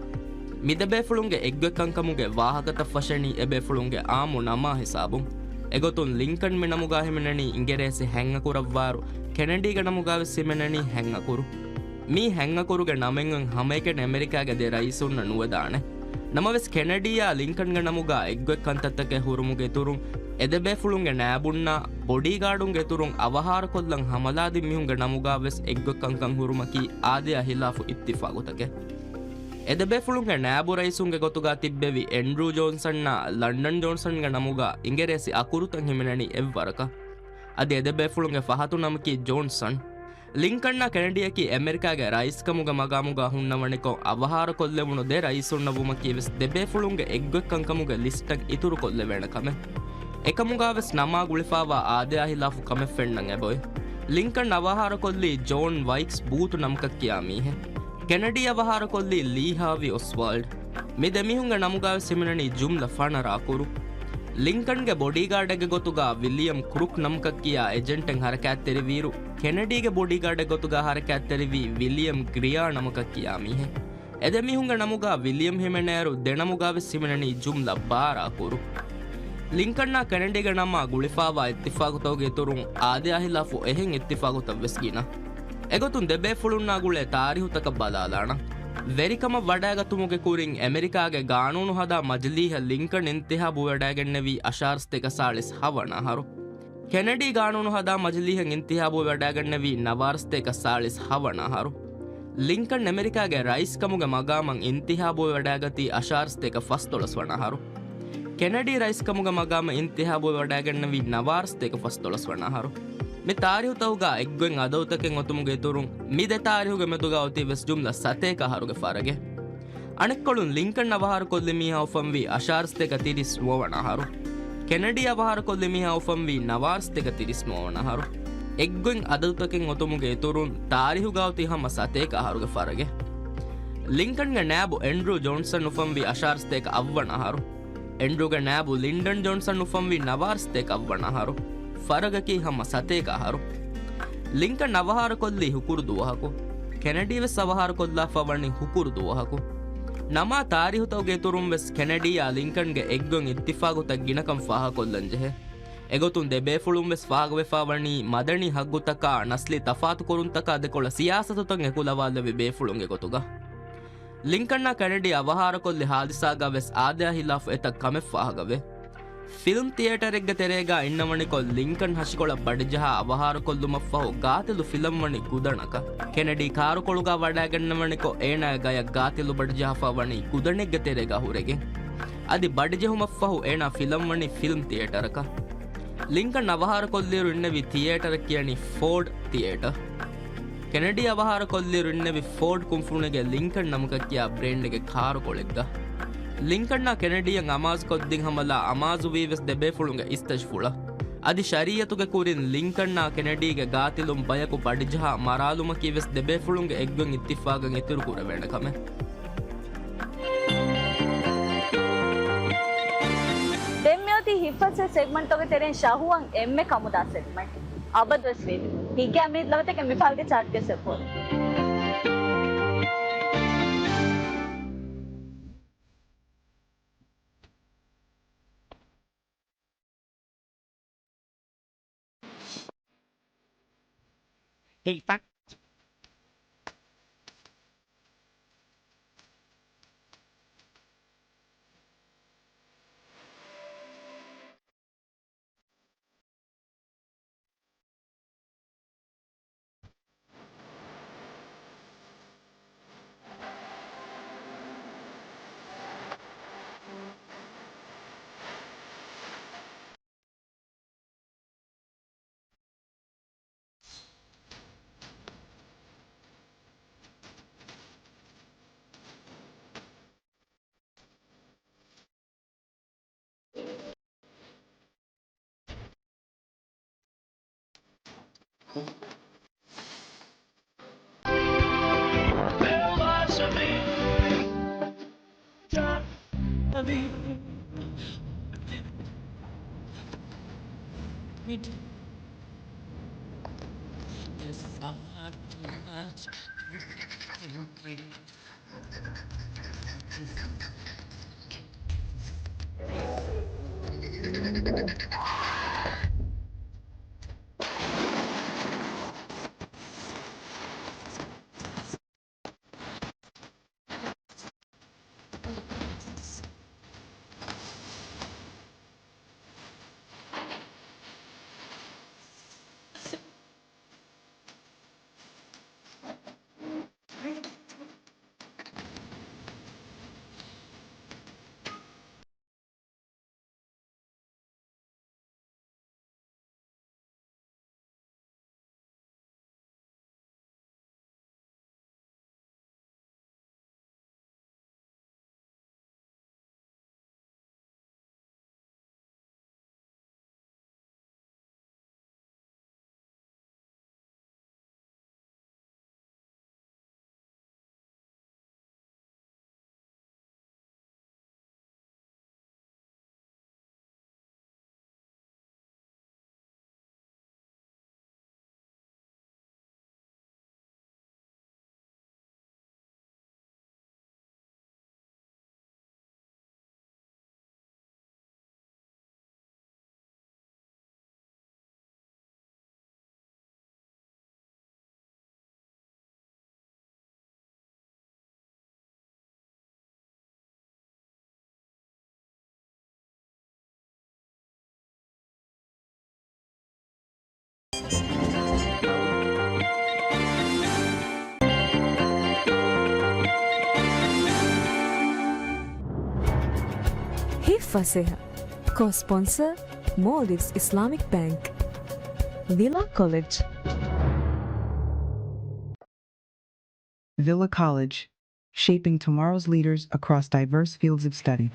މި ދެބޭފުޅުންގެ އެއްގޮތްކަންކަމުގެ ވާހަކަތައް ފަށެނީ އެބޭފުޅުންގެ އާއްމު ނަމާ ހިސާބުން. އެގޮތުން ލިންކަން މި ނަމުގާ ހިމެނެނީ އިނގިރޭސި ހެންއަކުރަށްވާއިރު، ކެނެޑީގެ ނަމުގާވެސް ހިމެނެނީ ހެންއަކުރު. މީ ހެންއަކުރުގެ ނަމެއް އޮތް ހަމައެކަނި އެމެރިކާގެ ދެ ރައީސުންނަށް ނުވެދާނެ. ނަމަވެސް ކެނެޑީއާ ލިންކަންގެ ނަމުގާ އެއްގޮތް ކަންތައްތަކެއް ހުރުމުގެ އިތުރުން، އެ ދެބޭފުޅުންގެ ނާއިބުންނާ ބޮޑީގާޑުންގެ އިތުރުން އަވަހާރަކޮށްލަން ހަމަލާދިން މީހުންގެ ނަމުގާވެސް އެއްގޮތް ކަންކަން ހުރުމަކީ އާދަޔާ ހިލާފު އިއްތިފާގުތަކެއް. އެ ދެބޭފުޅުންގެ ނާއިބު ރައީސުންގެ ގޮތުގާ ތިއްބެވި އެންޑްރޫ ޖޯންސަންއާ ލަންޑަން ޖޯންސަންގެ ނަމުގާ އިނގިރޭސި އަކުރުތައް ހިމެނެނީ އެއްވަރަކަށް. އަދި އެ ދެބޭފުޅުންގެ ފަހަތު ނަމަކީ ޖޯންސަން. ލިންކަންއާ ކެނެޑީއަކީ އެމެރިކާގެ ރައީސްކަމުގެ މަގާމުގާ ހުންނަވަނިކޮށް އަވަހާރަކޮށްލެވުނު ދެ ރައީސުންނަށް ވުމަކީވެސް ދެބޭފުޅުންގެ އެއްގޮތްކަންކަމުގެ ލިސްޓަށް އިތުރުކޮށްލެވޭނެ ކަމެއް. އެކަމުގާވެސް ނަމާ ގުޅިފާވާ އާދަޔާ ހިލާފު ކަމެއް ފެންނަން އެބައޮތް. ލިންކަން އަވަހާރަކޮށްލީ ޖޯން ވައިކްސް ބޫތު ނަމަކަށް ކިޔާ މީހެއް. ކެނެޑީ އަވަހާރަކޮށްލީ ލީ ހާވީ އޮސްވާލްޑް. މި ދެމީހުންގެ ނަމުގާވެސް ހިމެނެނީ ޖުމްލަ ފަނަރަ އަކުރު. ލިންކަންގެ ބޮޑީގާޑެއްގެ ގޮތުގާ ވިލިއަމް ކްރުކް ނަމަކަށް ކިޔާ އެޖެންޓެއް ހަރަކާތްތެރިވިއިރު، ކެނެޑީގެ ބޮޑީގާޑެއް ގޮތުގާ ހަރަކާތްތެރިވީ ވިލިއަމް ގްރިއާ ނަމަކަށް ކިޔާ މީހެއް. އެ ދެމީހުންގެ ނަމުގާ ވިލިއަމް ހިމެނޭއިރު، ދެ ނަމުގާވެސް ހިމެނެނީ ޖުމްލަ ބާރަ އަކުރު. ލިންކަންއާ ކެނެޑީގެ ނަމާ ގުޅިފާވާ އިއްތިފާގުތަކުގެ އިތުރުން އާދަޔާ ހިލާފު އެހެން އިއްތިފާގުތައް ވެސް ގިނަ. އެގޮތުން ދެބޭފުޅުންނާ ގުޅޭ ތާރީހުތަކަށް ބަލާލާނަން. ވެރިކަމަށް ވަޑައިގަތުމުގެ ކުރިން އެމެރިކާގެ ގާނޫނު ހަދާ މަޖިލީހަށް ލިންކަން އިންތިހާބު ވެވަޑައިގެންނެވީ އަށާރަ ސަތޭކަ ސާޅީސް ހަވަނަ އަހަރު. ކެނެޑީ ގާނޫނު ހަދާ މަޖިލީހަށް އިންތިހާބު ވެވަޑައިގެންނެވީ ނަވާރަ ސަތޭކަ ސާޅީސް ހަވަނަ އަހަރު. ލިންކަން އެމެރިކާގެ ރައީސްކަމުގެ މަގާމަށް އިންތިހާބުވެވަޑައިގަތީ އަށާރަ ސަތޭކަ ފަސްދޮޅަސް ވަނަ އަހަރު. ކެނެޑީ ރައީސްކަމުގެ މަގާމަށް އިންތިހާބުވެވަޑައިގެންނެވީ ނަވާރަ ސަތޭކަ ފަސްދޮޅަސް ވަނަ އަހަރު. މި ތާރީހުތަކުގާ އެއްގޮތް އަދަދުތަކެއް އޮތުމުގެ އިތުރުން، މި ދެ ތާރީހުގެ މެދުގާ އޮތީ ވެސް ޖުމްލަ ސަތޭކަ އަހަރުގެ ފަރަގެއް. އަނެއްކޮޅުން، ލިންކަން އަވަހާރަކޮށްލި މީހާ އުފަންވީ އަށާރަ ސަތޭކަ ތިރީސް ނުވަ ވަނަ އަހަރު. ކެނެޑީ އަވަހާރަކޮށްލި މީހާ އުފަންވީ ނަވާރަ ސަތޭކަ ތިރީސް ނުވަ ވަނަ އަހަރު. އެއްގޮތް އަދަދުތަކެއް އޮތުމުގެ އިތުރުން، ތާރީހުގާ އޮތީ ހަމަ ސަތޭކަ އަހަރުގެ ފަރަގެއް. ލިންކަންގެ ނައިބު އެންޑްރޫ ޖޯންސަން އުފަންވީ އަށާރަ ސަތޭކަ އަށްވަނަ އަހަރު. އެންޑްރޫގެ ނައިބު ލިންޑަން ޖޯންސަން އުފަންވީ ނަވާރަ ސަތޭކަ އަށްވަނަ އަހަރު. ފަރަގަކީ ހަމަ ސަތޭކަ އަހަރު. ލިންކަން އަވަހާރަކޮށްލީ ހުކުރު ދުވަހަކު. ކެނެޑީ ވެސް އަވަހާރަކޮށްލާފަ ވަނީ ހުކުރު ދުވަހަކު. ނަމާ ތާރީހުތަކުގެ އިތުރުން ވެސް ކެނެޑީއާ ލިންކަންގެ އެއްގޮތް އިއްތިފާގުތައް ގިނަކަން ފާހަގަކޮށްލަން ޖެހޭ. އެގޮތުން ދެބޭފުޅުން ވެސް ފާހަގަވެފާ ވަނީ މަދަނީ ހައްގުތަކާ، ނަސްލީ ތަފާތުކުރުންތަކާ ދެކޮޅަށް ސިޔާސަތުތައް އެކުލަވާލެއްވި ބޭފުޅުންގެ ގޮތުގަ. ލިންކަންއާ ކެނެޑީ އަވަހާރަކޮށްލި ހާދިސާގަ ވެސް އާދަޔާ ހިލާފު އެތައް ކަމެއް ފާހަގަވޭ. ފިލްމް ތިއޭޓަރެއްގެ ތެރޭގަ އިންނަވަނިކޮށް، ލިންކަން ހަށިކޮޅަށް ބަޑިޖަހާ އަވަހާރަކޮށްލުމަށްފަހު ގާތިލު ފިލަންވަނީ ގުދަނަކަށް. ކެނެޑީ ކާރުކޮޅުގަ ވަޑައިގަންނަވަނިކޮށް، އޭނާގެ ގަޔަށް ގާތިލު ބަޑިޖަހާފަ ވަނީ ގުދަނެއްގެ ތެރޭގަ ހުރެގެން. އަދި ބަޑިޖެހުމަށްފަހު އޭނާ ފިލަންވަނީ ފިލްމް ތިއޭޓަރަކަށް. ލިންކަން އަވަހާރަކޮށްލިއިރު އިންނެވި ތިއޭޓަރަށް ކިޔަނީ ފޯޑް ތިއޭޓަރ. ކެނެޑީ އަވަހާރަކޮށްލިއިރު އިންނެވި ފޯޑް ކުންފުނީގެ ލިންކަން ނަމަކަށް ކިޔާ ބްރޭންޑެއްގެ ކާރުކޮޅެއްގަ. ލިންކަންއާ ކެނެޑީއަށް އަމާޒުކޮށްދިން ހަމަލާ އަމާޒުވީ ވެސް ދެބޭފުޅުންގެ އިސްތަށިފުޅަށް. އަދި ޝަރީއަތުގެ ކުރިން ލިންކަންއާ ކެނެޑީގެ ގާތިލުން ބަޔަކު ބަޑިޖަހާ މަރާލުމަކީ ވެސް ދެބޭފުޅުންގެ އެއްގޮތް އިއްތިފާގަށް އިތުރުކުރެވޭނެ ކަމެއް. ދެން މިއޮތީ ހިތްފަސޭ ސެގްމަންޓްތަކުގެ ތެރެއިން ޝަހުވާން އެންމެ ކަމުދާ ސެގްމަންޓް. އަބަދުވެސް ވީ. ހިތްގައިމު މީތި ލަވަތަކެއް މިފަހަރުގެ ޗާޓްގެ ސެފޯރު. ހިތްފަ- ހިތްފަސޭހަ. ކޯ-ސްޕޮންސަރ، މޯލްޑިވްސް އިސްލާމިކް ބޭންކް. ވިލާ ކޮލެޖް. Villa College, shaping tomorrow's leaders across diverse fields of study.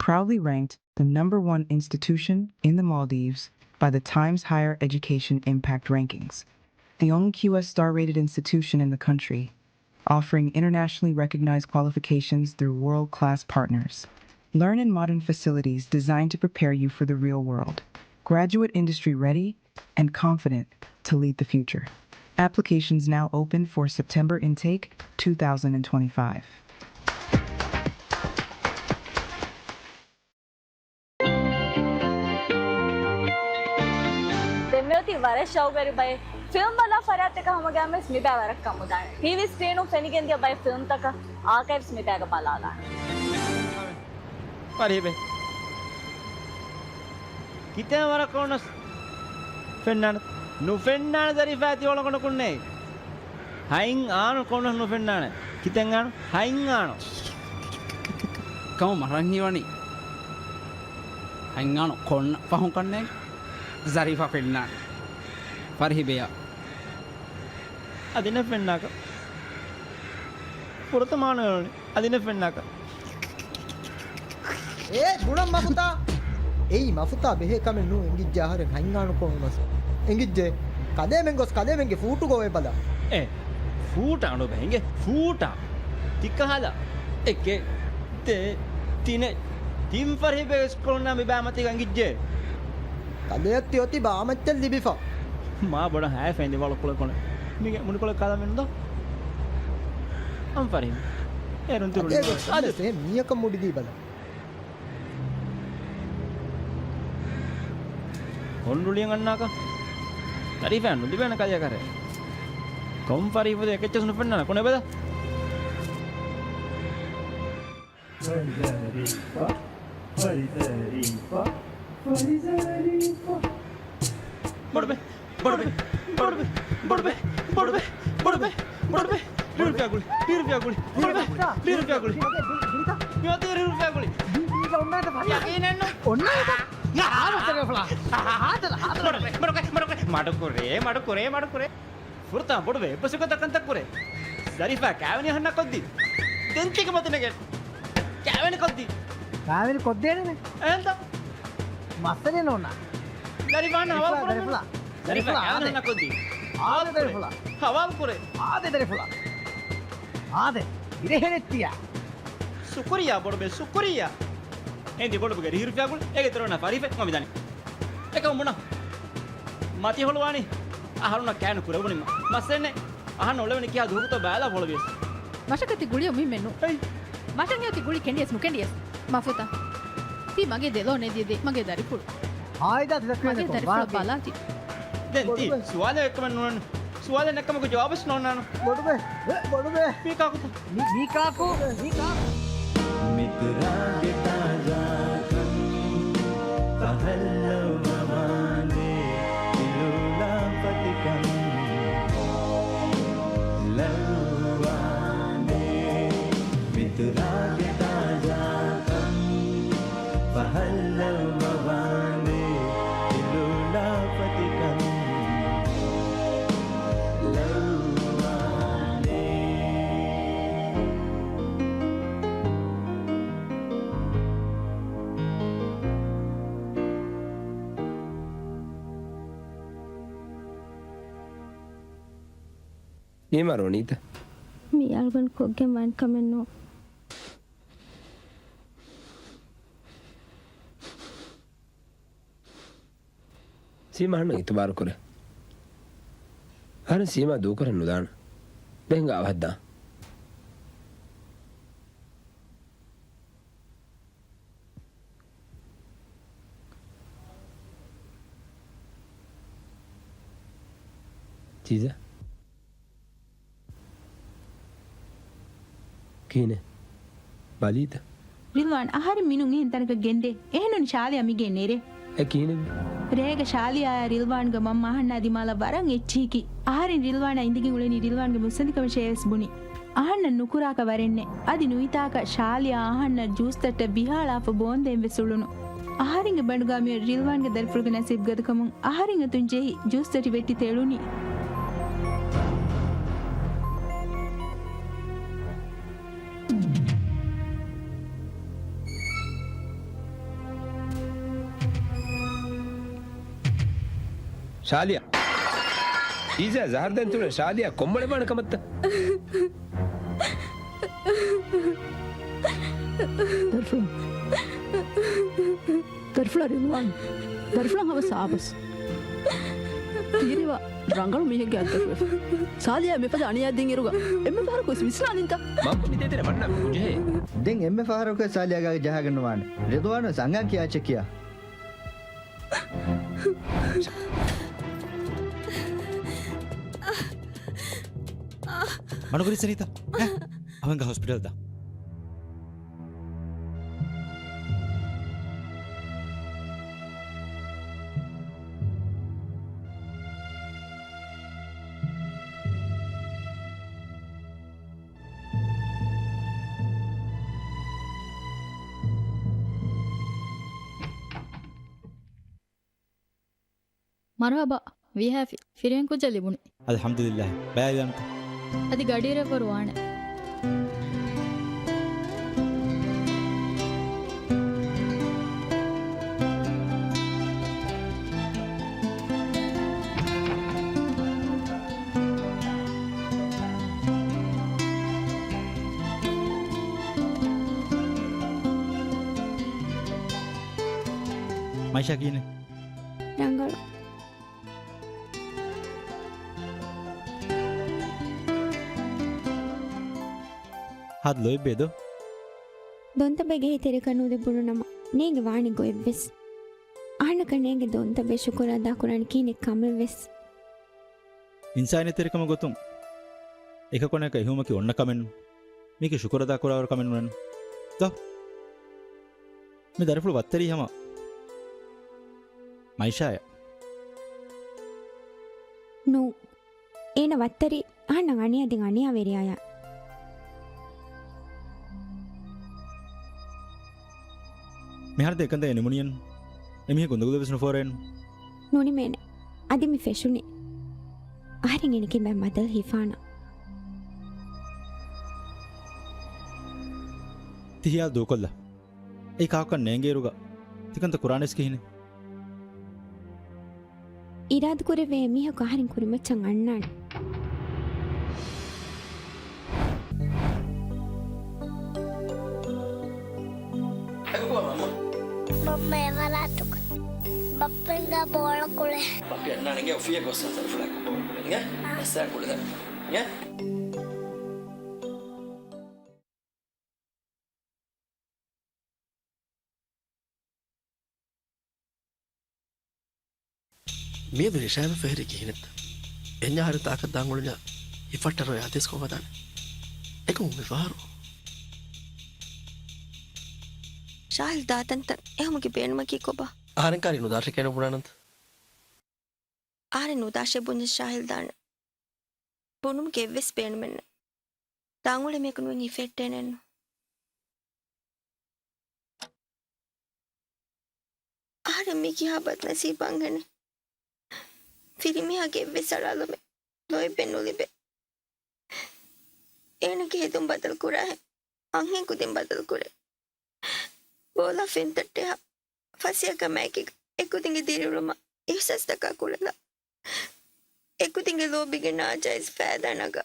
Proudly ranked the number one institution in the Maldives by the Times Higher Education Impact Rankings, the only Q S star-rated institution in the country, offering internationally recognized qualifications through world-class partners. Learn in modern facilities designed to prepare you for the real world. Graduate industry ready and confident to lead the future. Applications now open for September intake two thousand and twenty-five. ދެންމެ އޮތީ ވަރަށް ޝައުގުވެރި ބައެއް. ފިލްމް ބަލާ ފަރާތްތަކަށް ހަމަގައިމުވެސް މިބައި ވަރަށް ކަމުދާނެ. ޓީވީ ސްކްރީނުން ފެނިގެންދިޔަ ބައެއް ފިލްމްތަކަށް އާކައިވްސް މިބައިގަ ބަލާލާނެ. ފަރިހިބެ. ކިތައް ވަރަށް ކޮންނަސް ފެންނާނެ. ނުފެންނާނެ ޒަރީފާ ތި އޮޅަކޮނޑަކުންނޭ. ހައިން އާނު ކޮންނަސް ނުފެންނާނެ. ކިތައް އާނު؟ ހައިން އާނު. ކަމަށް މަރަން ހީވަނީ. ހައިން އާނު ކޮން ފަހުން ކަންނޭނގެ. ޒަރީފާ ފެންނާނެ. ފަރިހިބެއަށް. އަދި ނެ ފެންނާކަށް. ފުރަތަމަ އާނު އެޅުނީ. އަދި ނެ ފެންނާކަށް. އޭ ގުޅަން މަފުތާ. އެއީ މަފުތާ ބެހޭ ކަމެއް ނޫން. އެނގިއްޖެ އަހަރެން ހައިން އާނު ކޮން ވަސް. އެނގިއްޖެ. ކަލޭމެން ގޮސް ކަލޭމެންގެ ފޫޓުގަ އޮވެ ބަލަ. އޭ. ފޫޓާ ނުބެހެނގެ. ފޫޓާ. ތިކަހަލަ. އެކެއް. ދެ. ތިނެއް. ތިން ފަރިހިބެ އިސްކޮޅުންނާ މި ބާމަތީގަ އެނގިއްޖެ. ކަލެއަށް ތިއޮތީ ބާމައްޗަށް ލިބިފަ. މާ ބޮޑަށް ހައި ފެން ދިވާޅު ކުޅެކޮނެ. މީގެ މުނިކޮޅެއް ކާލަމެއްނުދޯ؟ އަން ފަރިހި. އޭރުން ތިރު އަދޭ ނުވާ. ގޮސް އަދި. ސޭ މީހަކަށް މުޑިދީ ބަލަ. ހޮނޑުޅިއަށް އަންނާކަށް. ތަރީފައެއް ނުލިބޭނެ ކަލެއަކަށް. ކޮން ފަރިހިފަދަ އެކެއްޗެސް ނުފެންނާނެ ކޮނެ ބަލަ. ފަރިޒަރީފާ، ފަރިޒަރީފާ، ފަރިޒަރީފާ. ބޮޑުބެ، ބޮޑުބެ، ބޮޑުބެ. ރިހުރުފިޔާ ގުޅި، ރިހުރުފިޔާ ގުޅި. ބޮޑުބެ، ރިހުރުފިޔާ ގުޅި. މިއޮތީ ރިހުރުފިޔާ ގުޅި. އޮންނާތަ ފަރިހާ؟ އޮންނާތަ؟ މަޑުކުރޭ، މަޑުކުރޭ، މަޑުކުރޭ. ފުރަތަމަ ބޮޑުބެ، އެއްބަސް އެގޮތަށް ކަންތައް ކުރޭ. ޒަރީފާ ކާވެނި އަހަންނަށް ކޮށްދީ. ދެން ތީގެ މަތިނެގެން ކާވެނި ކޮށްދީ. ކާވެނި ކޮށްދޭނެ. އެހެންތަ؟ މައްސަލައެއް ނޯންނާނެ. ޒަރީފާ އަހަން ހަވާލު ކުރަން. ޒަރީފާ ކާވެނި އަހަންނަށް ކޮށްދީ. އާދެ ދަރިފުޅާ. ހަވާލު ކުރޭ. އާދެ ދަރިފުޅާ. އާދެ. އިރެހެނެއްތިޔާ. ޝުކުރިއްޔާ ބޮޑުބޭ، ޝުކުރިއްޔާ. އެނދި ބޮޑުބޭގެ ރިހިރުފިޔާގުޅި އޭގެ ތެރެއަށް ފަރިފެ މަ މިދާނީ. އެކަމު ބުނާ. މަތި ހޮޅުވާނީ އަހަރުންނަށް ކާވެނި ކުރެވުނީމަ. މައްސަލައެއް ނެތް. އަހަންނަށް އުޅެވެނީ ކިހާ ދުވަހަކުތޯ ބަލާ ހޮޅުވިޔަސް. މަށަކަށް ތި ގުޅިއަށް މުހިއްމެއް ނޫން. އެއް. މަށަށް ތި ގުޅި ކެނޑިޔަސް ނުކެނޑިޔަސް. މަފުތާ. ތީ މަގޭ ދެލޯ ނެދިޔަ ދޭ މަގޭ ދަރިފުޅު. އާއިދާ ތި ދައްކަނީ މަގޭ ކޮން ދަރިފުޅަށް ވާހަކައެއް؟ ބަލާ ތި. ދެން ތީ ބޮޑުބޭ. ސުވާލެއް އެއްކަމެއް ނޫން. ސުވާލެއް ނެއްކަމަކު ޖަވާބެއް ނޯންނާނު. ބޮޑުބޭ. އެ، ބޮޑުބޭ. މީ ކާކުތަ؟ މީ، މީ ކާކު؟ މީ ކާކު؟ މިތުރާގެ ތާޒާކަން ފަހައްލަވަވާނދޭ ތިލުލާފަތިކަން ލައްވާނދޭ. މިތުރާގެ ތާޒާކަން ފަހައްލަވަވާނދޭ ތިލުލާފަތިކަން ލައްވާނދޭ. އީމާ ރޯނީތަ؟ މީ އަޅުގަނޑު ކޮށްގެން ވާން ކަމެއް ނޫން. ސީމާ އަހަންނަށް އިތުބާރު ކުރޭ. އަހަރެން ސީމާ ދޫކުރަން ނުދާނަ. ދެން ހިނގާ އަވަހަށް ދާން. ޖީޒާ. ކިހިނެއް؟ ބަލީތަ؟ ރިލްވާން އަހަރެން މިނޫން އެހެން ތަނަކަށް ގެންދޭ. އެހެންނޫން ޝާލިޔާ މިގޭ ނެރޭ. އެ ކިހިނެއްވި؟ ރޭގަ ޝާލިޔާއާ ރިލްވާންގެ މަންމަ އަހަންނާ ދިމާލަށް ވަރަށް އެއްޗިހިކި. އަހަރެން ރިލްވާނާ އިނދެގެން އުޅެނީ ރިލްވާންގެ މުއްސަނދިކަމަށޭ ވެސް ބުނި. އަހަންނަށް ނުކުރާކަށް ވަރެއްނެއް. އަދި ނުވިތާކަށް ޝާލިޔާ އަހަންނަށް ޖޫސް ތައްޓެއް ވިހާޅާފަ ބޯންދޭން ވެސް އުޅުނު. އަހަރެންގެ ބަނޑުގާ މިއޮތް ރިލްވާންގެ ދަރިފުޅުގެ ނަސީބު ގަދަކަމުން އަހަރެން އަތުން ޖެހި ޖޫސް ތަށި ވެއްޓި ތެޅުނީ. ޝާލިޔާ. ޝީޒާ ޒަހަރު ދޭން ތުޅެ ޝާލިޔާ ކޮންމެ ވާނެ ކަމަށްތަ؟ ދަރިފުޅާ. ދަރިފުޅާ ރިލްވާން. ދަރިފުޅަށް ހަމަ ސާބަސް. ތީރިވާ ރަނގަޅު މީހެއްގެ އަތްދަށުވެފަ. ޝާލިޔާ މިފަދަ އަނިޔާ ދިން އިރުގަ އެންމެ ފަހަރަކު ވެސް ވިސްނާލިންތަ؟ މަންމަ މި ދޭތެރެ ވަންނާ ނުޖެހޭ. ދެން އެންމެ ފަހަރަކު ވެސް ޝާލިޔާ ގާގަ ޖަހާގެން ނުވާނެ. ރިލްވާން ވެސް އަނގާން ކިޔާ އެއްޗެއް ކިޔާ. މަނުކުރި ސަނީތަ؟ އެ، އަވަންގަ ހޮސްޕިޓަލް ދާ. މަރުހަބާ، ވީހާފި، ފިރިހެން ކުއްޖެއް ލިބުނީ. އަލްޙަމްދުލިއްލާހި، ބައިވެރިވަންތަ؟ އަދި ގަޑިއިރަށްވަރު ވާނެ. މައިޝާ ކިހިނެއް؟ ރަނގަޅު. ހާދަ ލޯތްބޭ ދޯ؟ ދޮންތަބޭގެ ހިތެރިކަން ނުލިބުނު ނަމަ، ނޭނގެ ވާނެ ގޮތްވެސް. އަހަންނަކަށް ނޭނގެ ދޮންތަބޭ ޝުކުރު އަދާކުރާނެ ކިހިނެއް ކަމެއްވެސް. އިންސާނިއްޔަތުތެރިކަމުގެ ގޮތުން އެކަކު އެކަކަށް އިހުމަކީ އޮންނަ ކަމެއް ނޫން. މީކީ ޝުކުރު އަދާކުރާވަރު ކަމެއް ނޫން. ދޯ. މި ދަރިފުޅު ވައްތަރީ ހަމަ މައިޝާޔަށް. ނޫން. އޭނަ ވައްތަރީ އަހަންނަށް އަނިޔާ ދިން އަނިޔާވެރިޔާޔާ. މިހާރު ދެ އެކަންތައް ނިމުނިއެއްނު. އެމީހަކު އުނދަގުލެއް ވެސް ނުފޯރޭނު. ނުނިމޭނެ. އަދި މި ފެށުނީ. އަހަރެން އެނިކިން ބައި މަދަލް ހިފާނަ. ތި ހިޔާލު ދޫކޮށްލަ. އެއީ ކާކުކަން ނޭނގޭއިރުގަ ތިކަންތައް ކުރާނީސް ކިހިނެއް؟ އިރާދަކުރެވޭ މީހަކު އަހަރެން ކުރިމައްޗަށް އަންނާނެ. ބައްޕަ އެވަރާތުކަ. ބައްޕަ އިންގާ ބޯޅަ ކުޅޭ. ބައްޕަ އަންނާނެ އިނގޭ އޮފީހަކު ގޮސް ހަތަރު ފުޅާ ބޯޅަ ކުޅޭ އިނގޭ. އާ. އައްސާ ކުޅެދާ. އިނގޭ. މިއަދު ނިޝާން ފެހެރީ ކިހިނެއްތަ؟ އެންޏާ ހަރި ތާކަށް ދާން އުޅުންޏާ ހިފައްޓަރޯ އާތީސްކޮށް ވަދާނެ. އެކަމު މިފަހަރު. ޝާހިލް ދާތަންތަން އެހުމުގެ ބޭނުމަކީ ކޮބާ؟ އަހަރެން ކާރި ނުދާށޭ ކޭނު ބުނާނަންތަ؟ އަހަރެން ނުދާށޭ ބުންޏަސް ޝާހިލް ދާނެ. ބުނުމުގެ އެއްވެސް ބޭނުމެއް ނެތް. ދާން އުޅޭ މީހަކު ނުވެން ހިފެއްޓޭނެއްނު. އަހަރެން މީ ކިހާ ބަދްނަސީބާ އަންހެނެއް. ފިރިމީހާގެ އެއްވެސް އަޅާލުމެއް ލޯތްބެއް ނުލިބޭ. އޭނަގެ ހެދުން ބަދަލު ކުރާހެން އަންހެން ކުދިން ބަދަލު ކުރޭ. ބޯލާ ފެންތައްޓެހާ ފަސޭހަ ކަމާއެކީގަ އެކުދިންގެ ދިރިއުޅުމާ އިހްސާސްތަކާ ކުޅެލާ. އެކުދިންގެ ލޯބިގެ ނާޖާއިޒް ފައިދާ ނަގާ.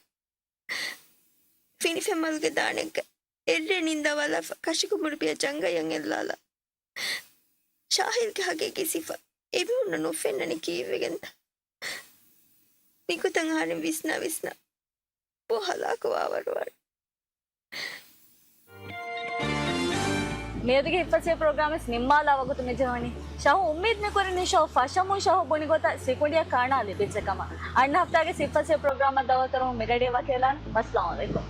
ފިނިފެންމަލުގެ ދާނެއްގަ އެއްރޭ ނިންދާ ވަލާފަ ކަށިކުމުރު ބިޔަ ޖަނގަޔަށް އެއްލާލާ. ޝާހިލްގެ ހަގީގީ ސިފަ އެމީހުންނަށް ނުފެންނަނީ ކީއްވެގެންތަ؟ މިގޮތަށް އަހަރެން ވިސްނާ ވިސްނާ ބޯ ހަލާކުވާވަރުވާނެ. މިއަދުގެ ހިތްފަސޭހަ ޕްރޮގްރާމް ވެސް ނިންމާލާ ވަގުތު މިޖެހުނީ. ޝަހު އުއްމީދު މިކުރަނީ ޝަހު ފަށަމުން ޝަހު ބުނި ގޮތަށް ސިކުނޑިއަށް ކާނާ ލިބިއްޖެ ކަމަށް. އަންނަ ހަފްތާގެ ހިތްފަސޭހަ ޕްރޮގްރާމަށް ދައުވަތު ކުރަމުން މި ރޭޑިއޯ ވަކިވެލާނަން. ވައްސަލާމް އަލައިކުމް.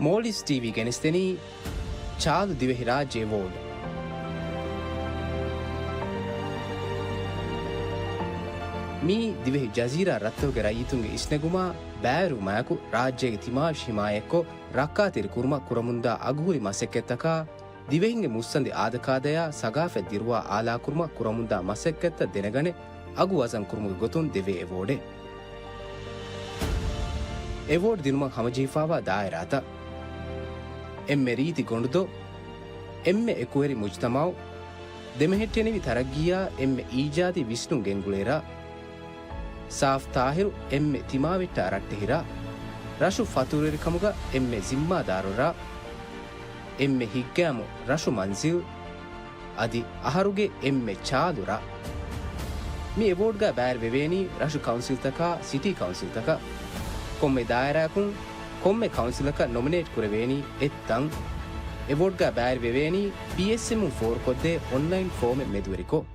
މޯލްޑިވްސް ޓީވީ ގެނެސްދެނީ ޗާލު ދިވެހިރާއްޖެ އެވޯޑް. މީ ދިވެހި ޖަޒީރާ ރަށްތަކުގެ ރައްޔިތުންގެ އިސްނެގުމާ ބައިވެރިވުމާއެކު ރާއްޖޭގެ ތިމާވެށި ހިމާޔަތްކޮށް، ރައްކާތެރި ކުރުމަށް ކުރަމުންދާ އަގުހުރި މަސައްކަތްތަކާ، ދިވެހިންގެ މުއްސަނދި އާދަކާދަޔާ ސަގާފަތް ދިރުވާ އާލާކުރުމަށް ކުރަމުންދާ މަސައްކަތްތައް ދެނެގަނެ، އަގު ވަޒަން ކުރުމުގެ ގޮތުން ދެވޭ އެވޯޑެއް. އެވޯޑް ދިނުމަށް ހަމަޖެހިފާވާ ދާއިރާތައް. އެންމެ ރީތި ގޮނޑުދޮށް، އެންމެ އެކުވެރި މުޖްތަމައު، ދެމެހެއްޓެނިވި ތަރައްގީއާ އެންމެ އީޖާދީ ވިސްނުން ގެންގުޅޭ ރަށް. ސާފް ތާހިރު އެންމެ ތިމާވެއްޓާ ރައްޓެހި ރަށް. ރަށު ފަތުރުވެރިކަމުގަ އެންމެ ޒިންމާދާރު ރަށް. އެންމެ ހިތްގައިމު ރަށު މަންޒިލް. އަދި އަހަރުގެ އެންމެ ޗާލު ރަށް. މި އެވޯޑްގަ ބައިވެރިވެވޭނީ ރަށު ކައުންސިލްތަކާ ސިޓީ ކައުންސިލްތަކަށް. ކޮންމެ ދާއިރާއަކުން ކޮންމެ ކައުންސިލަކަށް ނޮމިނޭޓް ކުރެވޭނީ އެއްތަން. އެވޯޑްގަ ބައިވެރިވެވޭނީ ޕީއެސްއެމުން ފޯރުކޮށްދޭ އޮންލައިން ފޯމެއް މެދުވެރިކޮށް.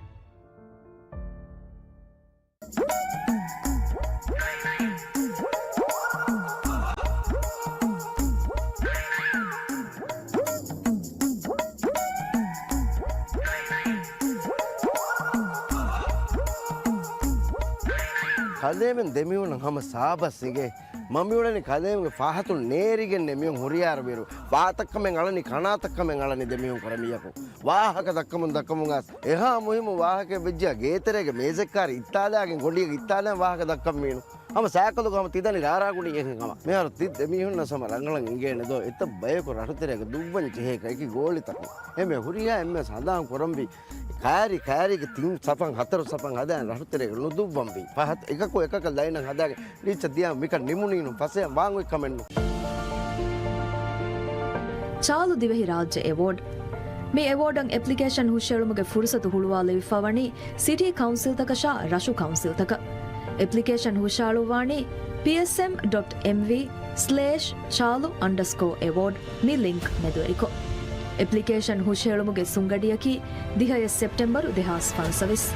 ކަލޭމެން ދެމީހުންނަށް ހަމަ ސާބަސް އިނގޭ. މަ މިއުޅެނީ ކަލޭމެންގެ ފަހަތުން ނޭރިގެންނޭ މިއޮން ހުރިހާރު ބިރު. ވާތައްކަމެއް އަޅަނީ ކަނާތައްކަމެއް އަޅަނީ ދެމީހުން ކުރެ މީހަކު. ވާހަކަ ދައްކަމުން ދައްކަމުން އަސް އެހާ މުހިއްމު ވާހަކައެއް ވެއްޖިއްޔާ ގޭތެރޭގެ މޭޒެއްކާރި އިއްތާލާގެން ގޮނޑިއެއް އިއްތާލާން ވާހަކަ ދައްކަން މީނު. ހަމަ ސައިކަލުގަ ހަމަ ތިދަނީ ރާރާގުޑި އެހެން ހަމަ. މިހާރު ތި ދެމީހުންނަށް ހަމަ ރަނގަޅަށް އިނގޭނެ ދޯ؟ އެތައް ބަޔަކު ރަށުތެރޭގަ ދުއްވަން ޖެހޭ ކައިކި ގޯޅިތަކުން. އެމެ ހުރިހާ އެންމެ ހަނދާން ކުރަންވީ ކާރި ކާރީގެ ތިން ސަފަން ހަތަރު ސަފަން ހަދާން ރަށުތެރޭގަ ނުދުއްވަންވީ. ފަހަތް އެކަކު އެކަކަށް ލައިނަށް ހަދާގެން ރީއްޗަށް ދިޔާ މިކަން ނިމުނީނު ފަސޭ ވާން އޮތް ކަމެއްނު. ޗާލު ދިވެހި ރާއްޖެ އެވޯޑް. މި އެވޯޑަށް އެޕްލިކޭޝަން ހުށައެޅުމުގެ ފުރުސަތު ހުޅުވާލެވިފަ ވަނީ ސިޓީ ކައުންސިލްތަކަށާ ރަށު ކައުންސިލްތަކަށް. އެޕްލިކޭޝަން ހުށައަޅުވާނީ ޕީއެސްއެމް ޑޮޓް އެމްވީ ސްލޭޝް ޗާލު އަންޑަސްކޯ އެވޯޑް މި ލިންކް މެދުވެރިކޮށް. އެޕްލިކޭޝަން ހުށައެޅުމުގެ ސުނގަޑިއަކީ ދިހައެއް ސެޕްޓެމްބަރު ދެހާސް ފަންސަވީސް.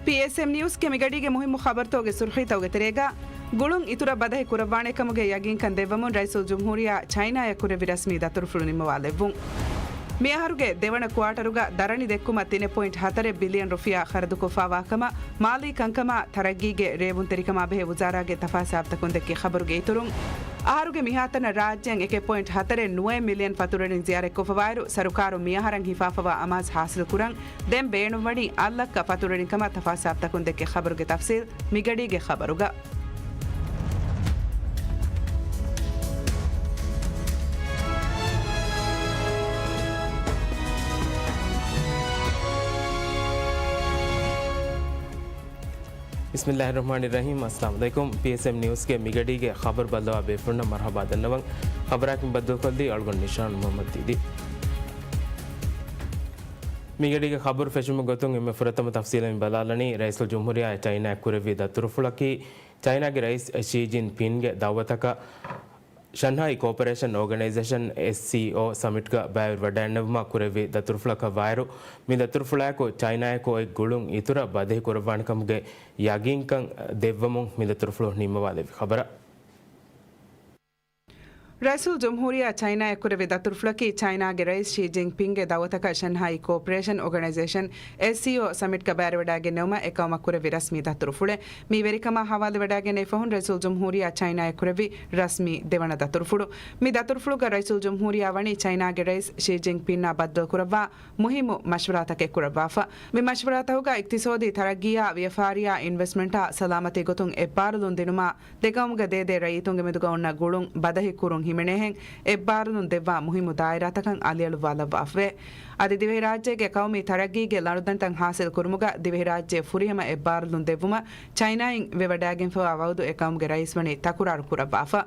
ޕީއެސްއެމް ނިއުސްގެ މިގަޑީގެ މުހިއްމު ޚަބަރުތަކުގެ ސުރުޚީތަކުގެ ތެރޭގަ، ގުޅުން އިތުރަށް ބަދަހި ކުރައްވާނެ ކަމުގެ ޔަގީންކަން ދެއްވަމުން ރައީސުލްޖުމްހޫރިއްޔާ ޗައިނާއަށް ކުރެއްވި ރަސްމީ ދަތުރުފުޅު ނިންމަވާލެއްވުން. މިއަހަރުގެ ދެވަނަ ކުއާޓަރުގަ ދަރަނި ދެއްކުމަށް ތިނެއް ޕޮއިންޓް ހަތަރެއް ބިލިއަން ރުފިޔާ ޚަރަދުކޮށްފާވާ ކަމަށް މާލީ ކަންކަމާ، ތަރައްގީގެ ރޭވުންތެރިކަމާ ބެހޭ ވުޒާރާގެ ތަފާސް ހިސާބުތަކުން ދެއްކި ޚަބަރުގެ އިތުރުން، އަހަރުގެ މިހާތަނަށް ރާއްޖެއަށް އެކެއް ޕޮއިންޓް ހަތަރެއް ނުވައެއް މިލިއަން ފަތުރުވެރިން ޒިޔާރަތްކޮށްފަވާއިރު، ސަރުކާރުން މިއަހަރަށް ހިފާފަވާ އަމާޒު ހާސިލްކުރަން ދެން ބޭނުންވަނީ އަށް ލައްކަ ފަތުރުވެރިންކަމަށް ތަފާސް ހިސާބުތަކުން ދެއްކި ޚަބަރުގެ ތަފްސީލް މިގަޑީގެ ޚަބަރުގަ. ބިސްމިއްލާހިއްރަޙްމާނިއްރަޙީމް. އައްސަލާމު ޢަލައިކުމް. ޕީއެސްއެމް ނިއުސްގެ މިގަޑީގެ ޚަބަރު ބައްލަވާ ބޭފުޅުންނަށް މަރުޙަބާ ދަންނަވަން. ޚަބަރާއެކު ބައްދަލުކޮށްލީ އަޅުގަނޑު ނިޝާން މުޙައްމަދު ދީދީ. މިގަޑީގެ ޚަބަރު ފެށުމުގެ ގޮތުން އެންމެ ފުރަތަމަ ތަފްސީލަށް މި ބަލާލަނީ، ރައީސުލްޖުމްހޫރިއްޔާ ޗައިނާއަށް ކުރެއްވި ދަތުރުފުޅަކީ، ޗައިނާގެ ރައީސް ޝީ ޖިންޕިންގެ ދައުވަތަކަށް ޝަންހާއި ކޯޕަރޭޝަން އޯގަނައިޒޭޝަން، އެސްސީއޯ، ސަމިޓްގަ ބައިވެރިވަޑައިގެންނެވުމަށް ކުރެއްވި ދަތުރުފުޅަކަށް ވާއިރު، މި ދަތުރުފުޅާއެކު ޗައިނާއެކު އޮތް ގުޅުން އިތުރަށް ބަދަހި ކުރައްވާނެ ކަމުގެ ޔަގީންކަން ދެއްވަމުން މި ދަތުރުފުޅު ނިންމަވާލެއްވި ޚަބަރަށް. ރައީސުލްޖުމްހޫރިއްޔާ ޗައިނާއަށް ކުރެއްވި ދަތުރުފުޅަކީ، ޗައިނާގެ ރައީސް ޝީ ޖިންޕިންގެ ދައުވަތަކަށް ޝަންހާއި ކޯޕަރޭޝަން އޯގަނައިޒޭޝަން، އެސްސީއޯ، ސަމިޓްގަ ބައިވެރިވަޑައިގެންނެވުމަށް އެ ޤައުމަށް ކުރެއްވި ރަސްމީ ދަތުރުފުޅެއް. މި ވެރިކަމާ ހަވާލުވެވަޑައިގެންނެވި ފަހުން ރައީސުލްޖުމްހޫރިއްޔާ ޗައިނާއަށް ކުރެއްވި ރަސްމީ ދެވަނަ ދަތުރުފުޅު. މި ދަތުރުފުޅުގަ ރައީސުލްޖުމްހޫރިއްޔާ ވަނީ ޗައިނާގެ ރައީސް ޝީ ޖިންޕިންއާ ބައްދަލުކުރައްވާ މުހިއްމު މަޝްވަރާތަކެއް ކުރައްވާފަ. މި މަޝްވަރާތަކުގަ އިޤްތިޞާދީ ތަރައްގީއާ، ވިޔަފާރިއާ، އިންވެސްޓްމަންޓާ، ސަލާމަތީ ގޮތުން އެއްބާރުލުން ދިނުމާ، ދެ ޤައުމުގެ ދޭދޭ ރައްޔިތުންގެ މެދުގަ އޮންނަ ގުޅުން ބަދަހި ކުރުން ހިމެނޭހެން އެއްބާރުލުން ދެއްވާ މުހިއްމު ދާއިރާތަކަށް އަލިއަޅުއްވާލައްވާފަވޭ. އަދި ދިވެހިރާއްޖޭގެ ޤައުމީ ތަރައްގީގެ ލަނޑުދަނޑުތައް ހާސިލް ކުރުމުގަ ދިވެހިރާއްޖެ ފުރިހަމަ އެއްބާރުލުން ދެއްވުމަށް ޗައިނާއިން ވެވަޑައިގެންފަވާ ވައުދު އެ ޤައުމުގެ ރައީސް ވަނީ ތަކުރާރު ކުރައްވާފަ.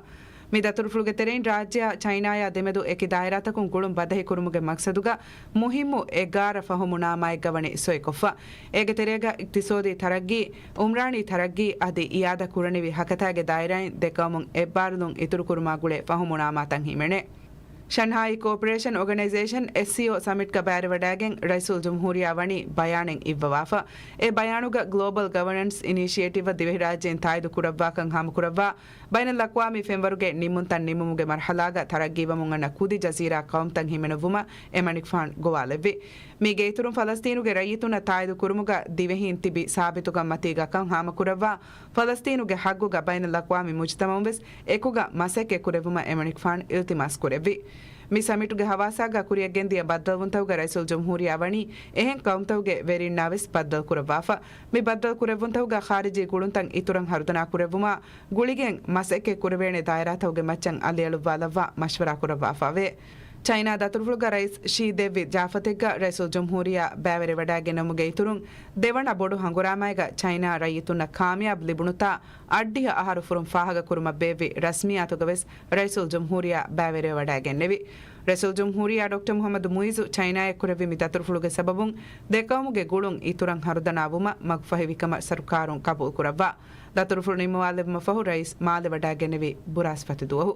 މި ދަތުރުފުޅުގެ ތެރެއިން ރާއްޖެއާ ޗައިނާއާ ދެމެދު އެކި ދާއިރާތަކުން ގުޅުން ބަދަހި ކުރުމުގެ މަޤްޞަދުގަ މުހިއްމު އެގާރަ ފަހުމުނާމާއެއްގަ ވަނީ ސޮއިކޮށްފަ. އޭގެ ތެރޭގަ އިޤްތިޞާދީ ތަރައްގީ، އުމްރާނީ ތަރައްގީ އަދި އިއާދަ ކުރަނިވި ހަކަތާގެ ދާއިރާއިން ދެ ޤައުމުން އެއްބާރުލުން އިތުރުކުރުމާ ގުޅޭ ފަހުމުނާމާތައް ހިމެނޭ. ޝަންހާއި ކޯޕަރޭޝަން އޯގަނައިޒޭޝަން، އެސްސީއޯ، ސަމިޓްގަ ބައިވެރިވަޑައިގެން ރައީސުލްޖުމްހޫރިއްޔާ ވަނީ ބަޔާނެއް އިއްވަވާފަ. އެ ބަޔާނުގަ ގްލޯބަލް ގަވަނަންސް އިނީޝިއޭޓިވްއަށް ދިވެހިރާއްޖެއިން ތާއީދު ކުރައްވާކަން ހާމަކުރައްވާ، ބައިނަލްއަޤްވާމީ ފެންވަރުގެ ނިންމުންތައް ނިމުމުގެ މަރުޙަލާގަ ތަރައްގީވަމުން އަންނަ ކުދި ޖަޒީރާ ޤައުމުތައް ހިމެނެއްވުމަށް އެމަނިކުފާނު ގޮވާލެއްވި. މީގެ އިތުރުން ފަލަސްޠީނުގެ ރައްޔިތުންނަށް ތާއީދު ކުރުމުގަ ދިވެހީން ތިބި ސާބިތުކަން މަތީގަކަން ހާމަކުރައްވާ، ފަލަސްޠީނުގެ ޙައްޤުގަ ބައިނަލްއަޤްވާމީ މުޖުތަމަޢުން ވެސް އެކުގަ މަސައްކަތް ކުރެއްވުމަށް އެމަނިކުފާނު އިލްތިމާސް ކުރެއްވި. މި ސަމިޓުގެ ހަވާސާގަ ކުރިއަށްގެންދިޔަ ބައްދަލުވުންތަކުގަ ރައީސުލްޖުމްހޫރިއްޔާ ވަނީ އެހެން ޤައުމުތަކުގެ ވެރިންނާ ވެސް ބައްދަލު ކުރައްވާފަ. މި ބައްދަލު ކުރެއްވުންތަކުގަ ޚާރިޖީ ގުޅުންތައް އިތުރަށް ހަރުދަނާ ކުރެއްވުމާ، ގުޅިގެން މަސައްކަތް ކުރެވޭނެ ދާއިރާތަކުގެ މައްޗަށް އަލިއަޅުއްވާލައްވާ މަޝްވަރާ ކުރައްވާފައެވެ. ޗައިނާ ދަތުރުފުޅުގަ ރައީސް ޝީ ދެއްވި ޒާފަތެއްގަ ރައީސުލްޖުމްހޫރިއްޔާ ބައިވެރިވެވަޑައިގެންނެވުމުގެ އިތުރުން، ދެވަނަ ބޮޑު ހަނގުރާމައިގަ ޗައިނާ ރައްޔިތުންނަށް ކާމިޔާބު ލިބުނުތާ އަށްޑިހަ އަހަރު ފުރުން ފާހަގަކުރުމަށް ބޭއްވި ރަސްމިއްޔާތުގަ ވެސް ރައީސުލްޖުމްހޫރިއްޔާ ބައިވެރިވެވަޑައިގެންނެވި. ރައީސުލްޖުމްހޫރިއްޔާ ޑޮކްޓަރ މުޙައްމަދު މުޢިއްޒު ޗައިނާއަށް ކުރެއްވި މި ދަތުރުފުޅުގެ ސަބަބުން ދެ ޤައުމުގެ ގުޅުން އިތުރަށް ހަރުދަނާވުމަށް މަގުފަހިވިކަމަށް ސަރުކާރުން ޤަބޫލުކުރައްވާ. ދަތުރުފުޅު ނިންމަވާލެއްވުމަށްފަހު ރައީސް މާލެ ވަޑައިގެންނެވީ ބުރާސްފަތި ދުވަހު.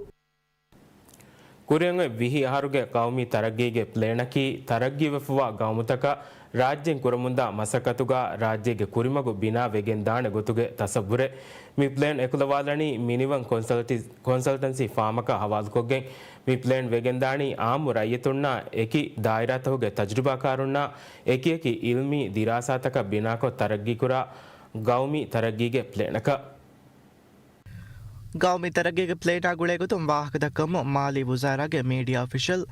ކުރިއަށް އޮތް ވިހި އަހަރުގެ ޤައުމީ ތަރައްގީގެ ޕްލޭނަކީ، ތަރައްގީވެފަވާ ގައުމުތަކަށް ރާއްޖޭން ކުރަމުންދާ މަސައްކަތުގަ ރާއްޖޭގެ ކުރިމަގު ބިނާ ވެގެންދާނެ ގޮތުގެ ތަސައްވުރެއް. މި ޕްލޭން އެކުލަވާލަނީ މިނިވަން ކޮންސަލްޓި-، ކޮންސަލްޓަންސީ ފާމަކާ ހަވާލުކޮށްގެން. މި ޕްލޭން ވެގެންދާނީ އާއްމު ރައްޔިތުންނާ އެކި ދާއިރާތަކުގެ ތަޖުރިބާކާރުންނާ އެކިއެކި އިލްމީ ދިރާސާތަކަށް ބިނާކޮށް ތަރައްގީކުރާ ގައުމީ ތަރައްގީގެ ޕްލޭނަކަށް. ގައުމީ ތަރައްގީގެ ޕްލޭނާ ގުޅޭގޮތުން ވާހަކަދައްކަމުން މާލީ ވުޒާރާގެ މީޑިއާ އޮފިޝަލް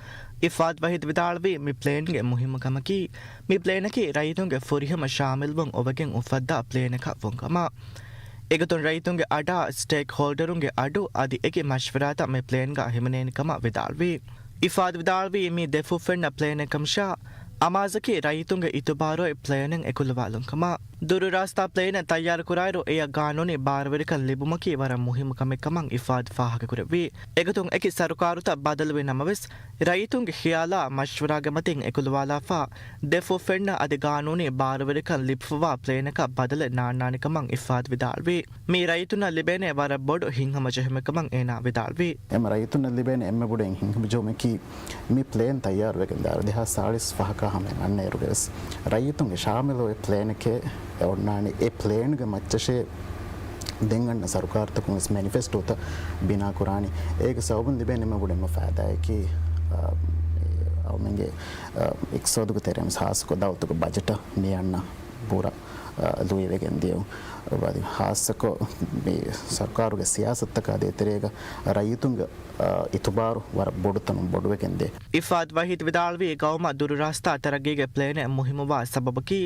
އިފާދް ވަހީދު ވިދާޅުވީ، މި ޕްލޭންގެ މުހިއްމު ކަމަކީ، މި ޕްލޭނަކީ ރައްޔިތުންގެ ފުރިހަމަ ޝާމިލްވުން އޮވެގެން އުފައްދާ ޕްލޭނަކަށް ވުން ކަމަށް. އެގޮތުން ރައްޔިތުންގެ އަޑާ ސްޓޭކް ހޯލްޑަރުންގެ އަޑު އަދި އެކި މަޝްވަރާތައް މި ޕްލޭންގަ ހިމެނޭނެ ކަމަށް ވިދާޅުވީ. އިފާދް ވިދާޅުވީ، މީ ދެ ފުށް ފެންނަ ޕްލޭނެއް ކަމަށާ، އަމާޒަކީ ރައްޔިތުންގެ އިތުބާރު އޮތް ޕްލޭނެއް އެކުލަވާލުން ކަމަށް. ދުރު ރާސްތާ ޕްލޭނެއް ތައްޔާރުކުރާއިރު، އެޔަށް ގާނޫނީ ބާރުވެރިކަން ލިބުމަކީ ވަރަށް މުހިއްމު ކަމެއް ކަމަށް އިފާދް ފާހަގަކުރެއްވީ. އެގޮތުން އެކި ސަރުކާރުތައް ބަދަލުވި ނަމަވެސް، ރައްޔިތުންގެ ޚިޔާލާ މަޝްވަރާގެ މަތިން އެކުލަވާލާފާ، ދެ ފުށް ފެންނަ އަދި ގާނޫނީ ބާރުވެރިކަން ލިބިފަވާ ޕްލޭނަކަށް ބަދަލެއް ނާންނާނެ ކަމަށް އިފާދް ވިދާޅުވީ. މީ ރައްޔިތުންނަށް ލިބޭނެ ވަރަށް ބޮޑު ހިތްހަމަޖެހުމެއް ކަމަށް އޭނާ ވިދާޅުވީ. އެމަ ރައްޔިތުންނަށް ލިބޭނެ އެންމެ ބޮޑު ހިތްހަމަޖެހުމަކީ، މި ޕްލޭން ތައްޔާރުވެގެން ދާއިރު ދެހާސް ސާޅީސް ފަހަކާ ހަމައަށް އަންނައިރުގަވެސް، ރައްޔިތުންގެ ޝާމިލު އޮތް ޕްލޭނެކޭ އޮންނާނީ. އެ ޕްލޭންގެ މައްޗަށޭ ދެން އަންނަ ސަރުކާރުތަކުން ވެސް މެނިފެސްޓޯތައް ބިނާކުރާނީ. އޭގެ ސަބަބުން ލިބޭނެ އެންމެ ބޮޑު ފައިދާއަކީ، އާ، އަޅުމެންގެ، އާ، އިޤްތިޞާދުގެ ތެރެއިން ހާއްސަކޮށް ދައުލަތުގެ ބަޖެޓަށް މި އަންނަ ބުރަ، އާ، ލުއިވެގެން ދިޔައު. އަދި ހާއްސަކޮށް މި ސަރުކާރުގެ ސިޔާސަތުތަކާ ދޭތެރޭގަ ރައްޔިތުންގެ، އާ، އިތުބާރު ވަރަށް ބޮޑު ތަނުން ބޮޑުވެގެންދޭ. އިފާދް ވަހީދު ވިދާޅުވީ، ގައުމަށް ދުރު ރާސްތާ ތަރައްގީގެ ޕްލޭނެއް މުހިއްމުވާ ސަބަބަކީ،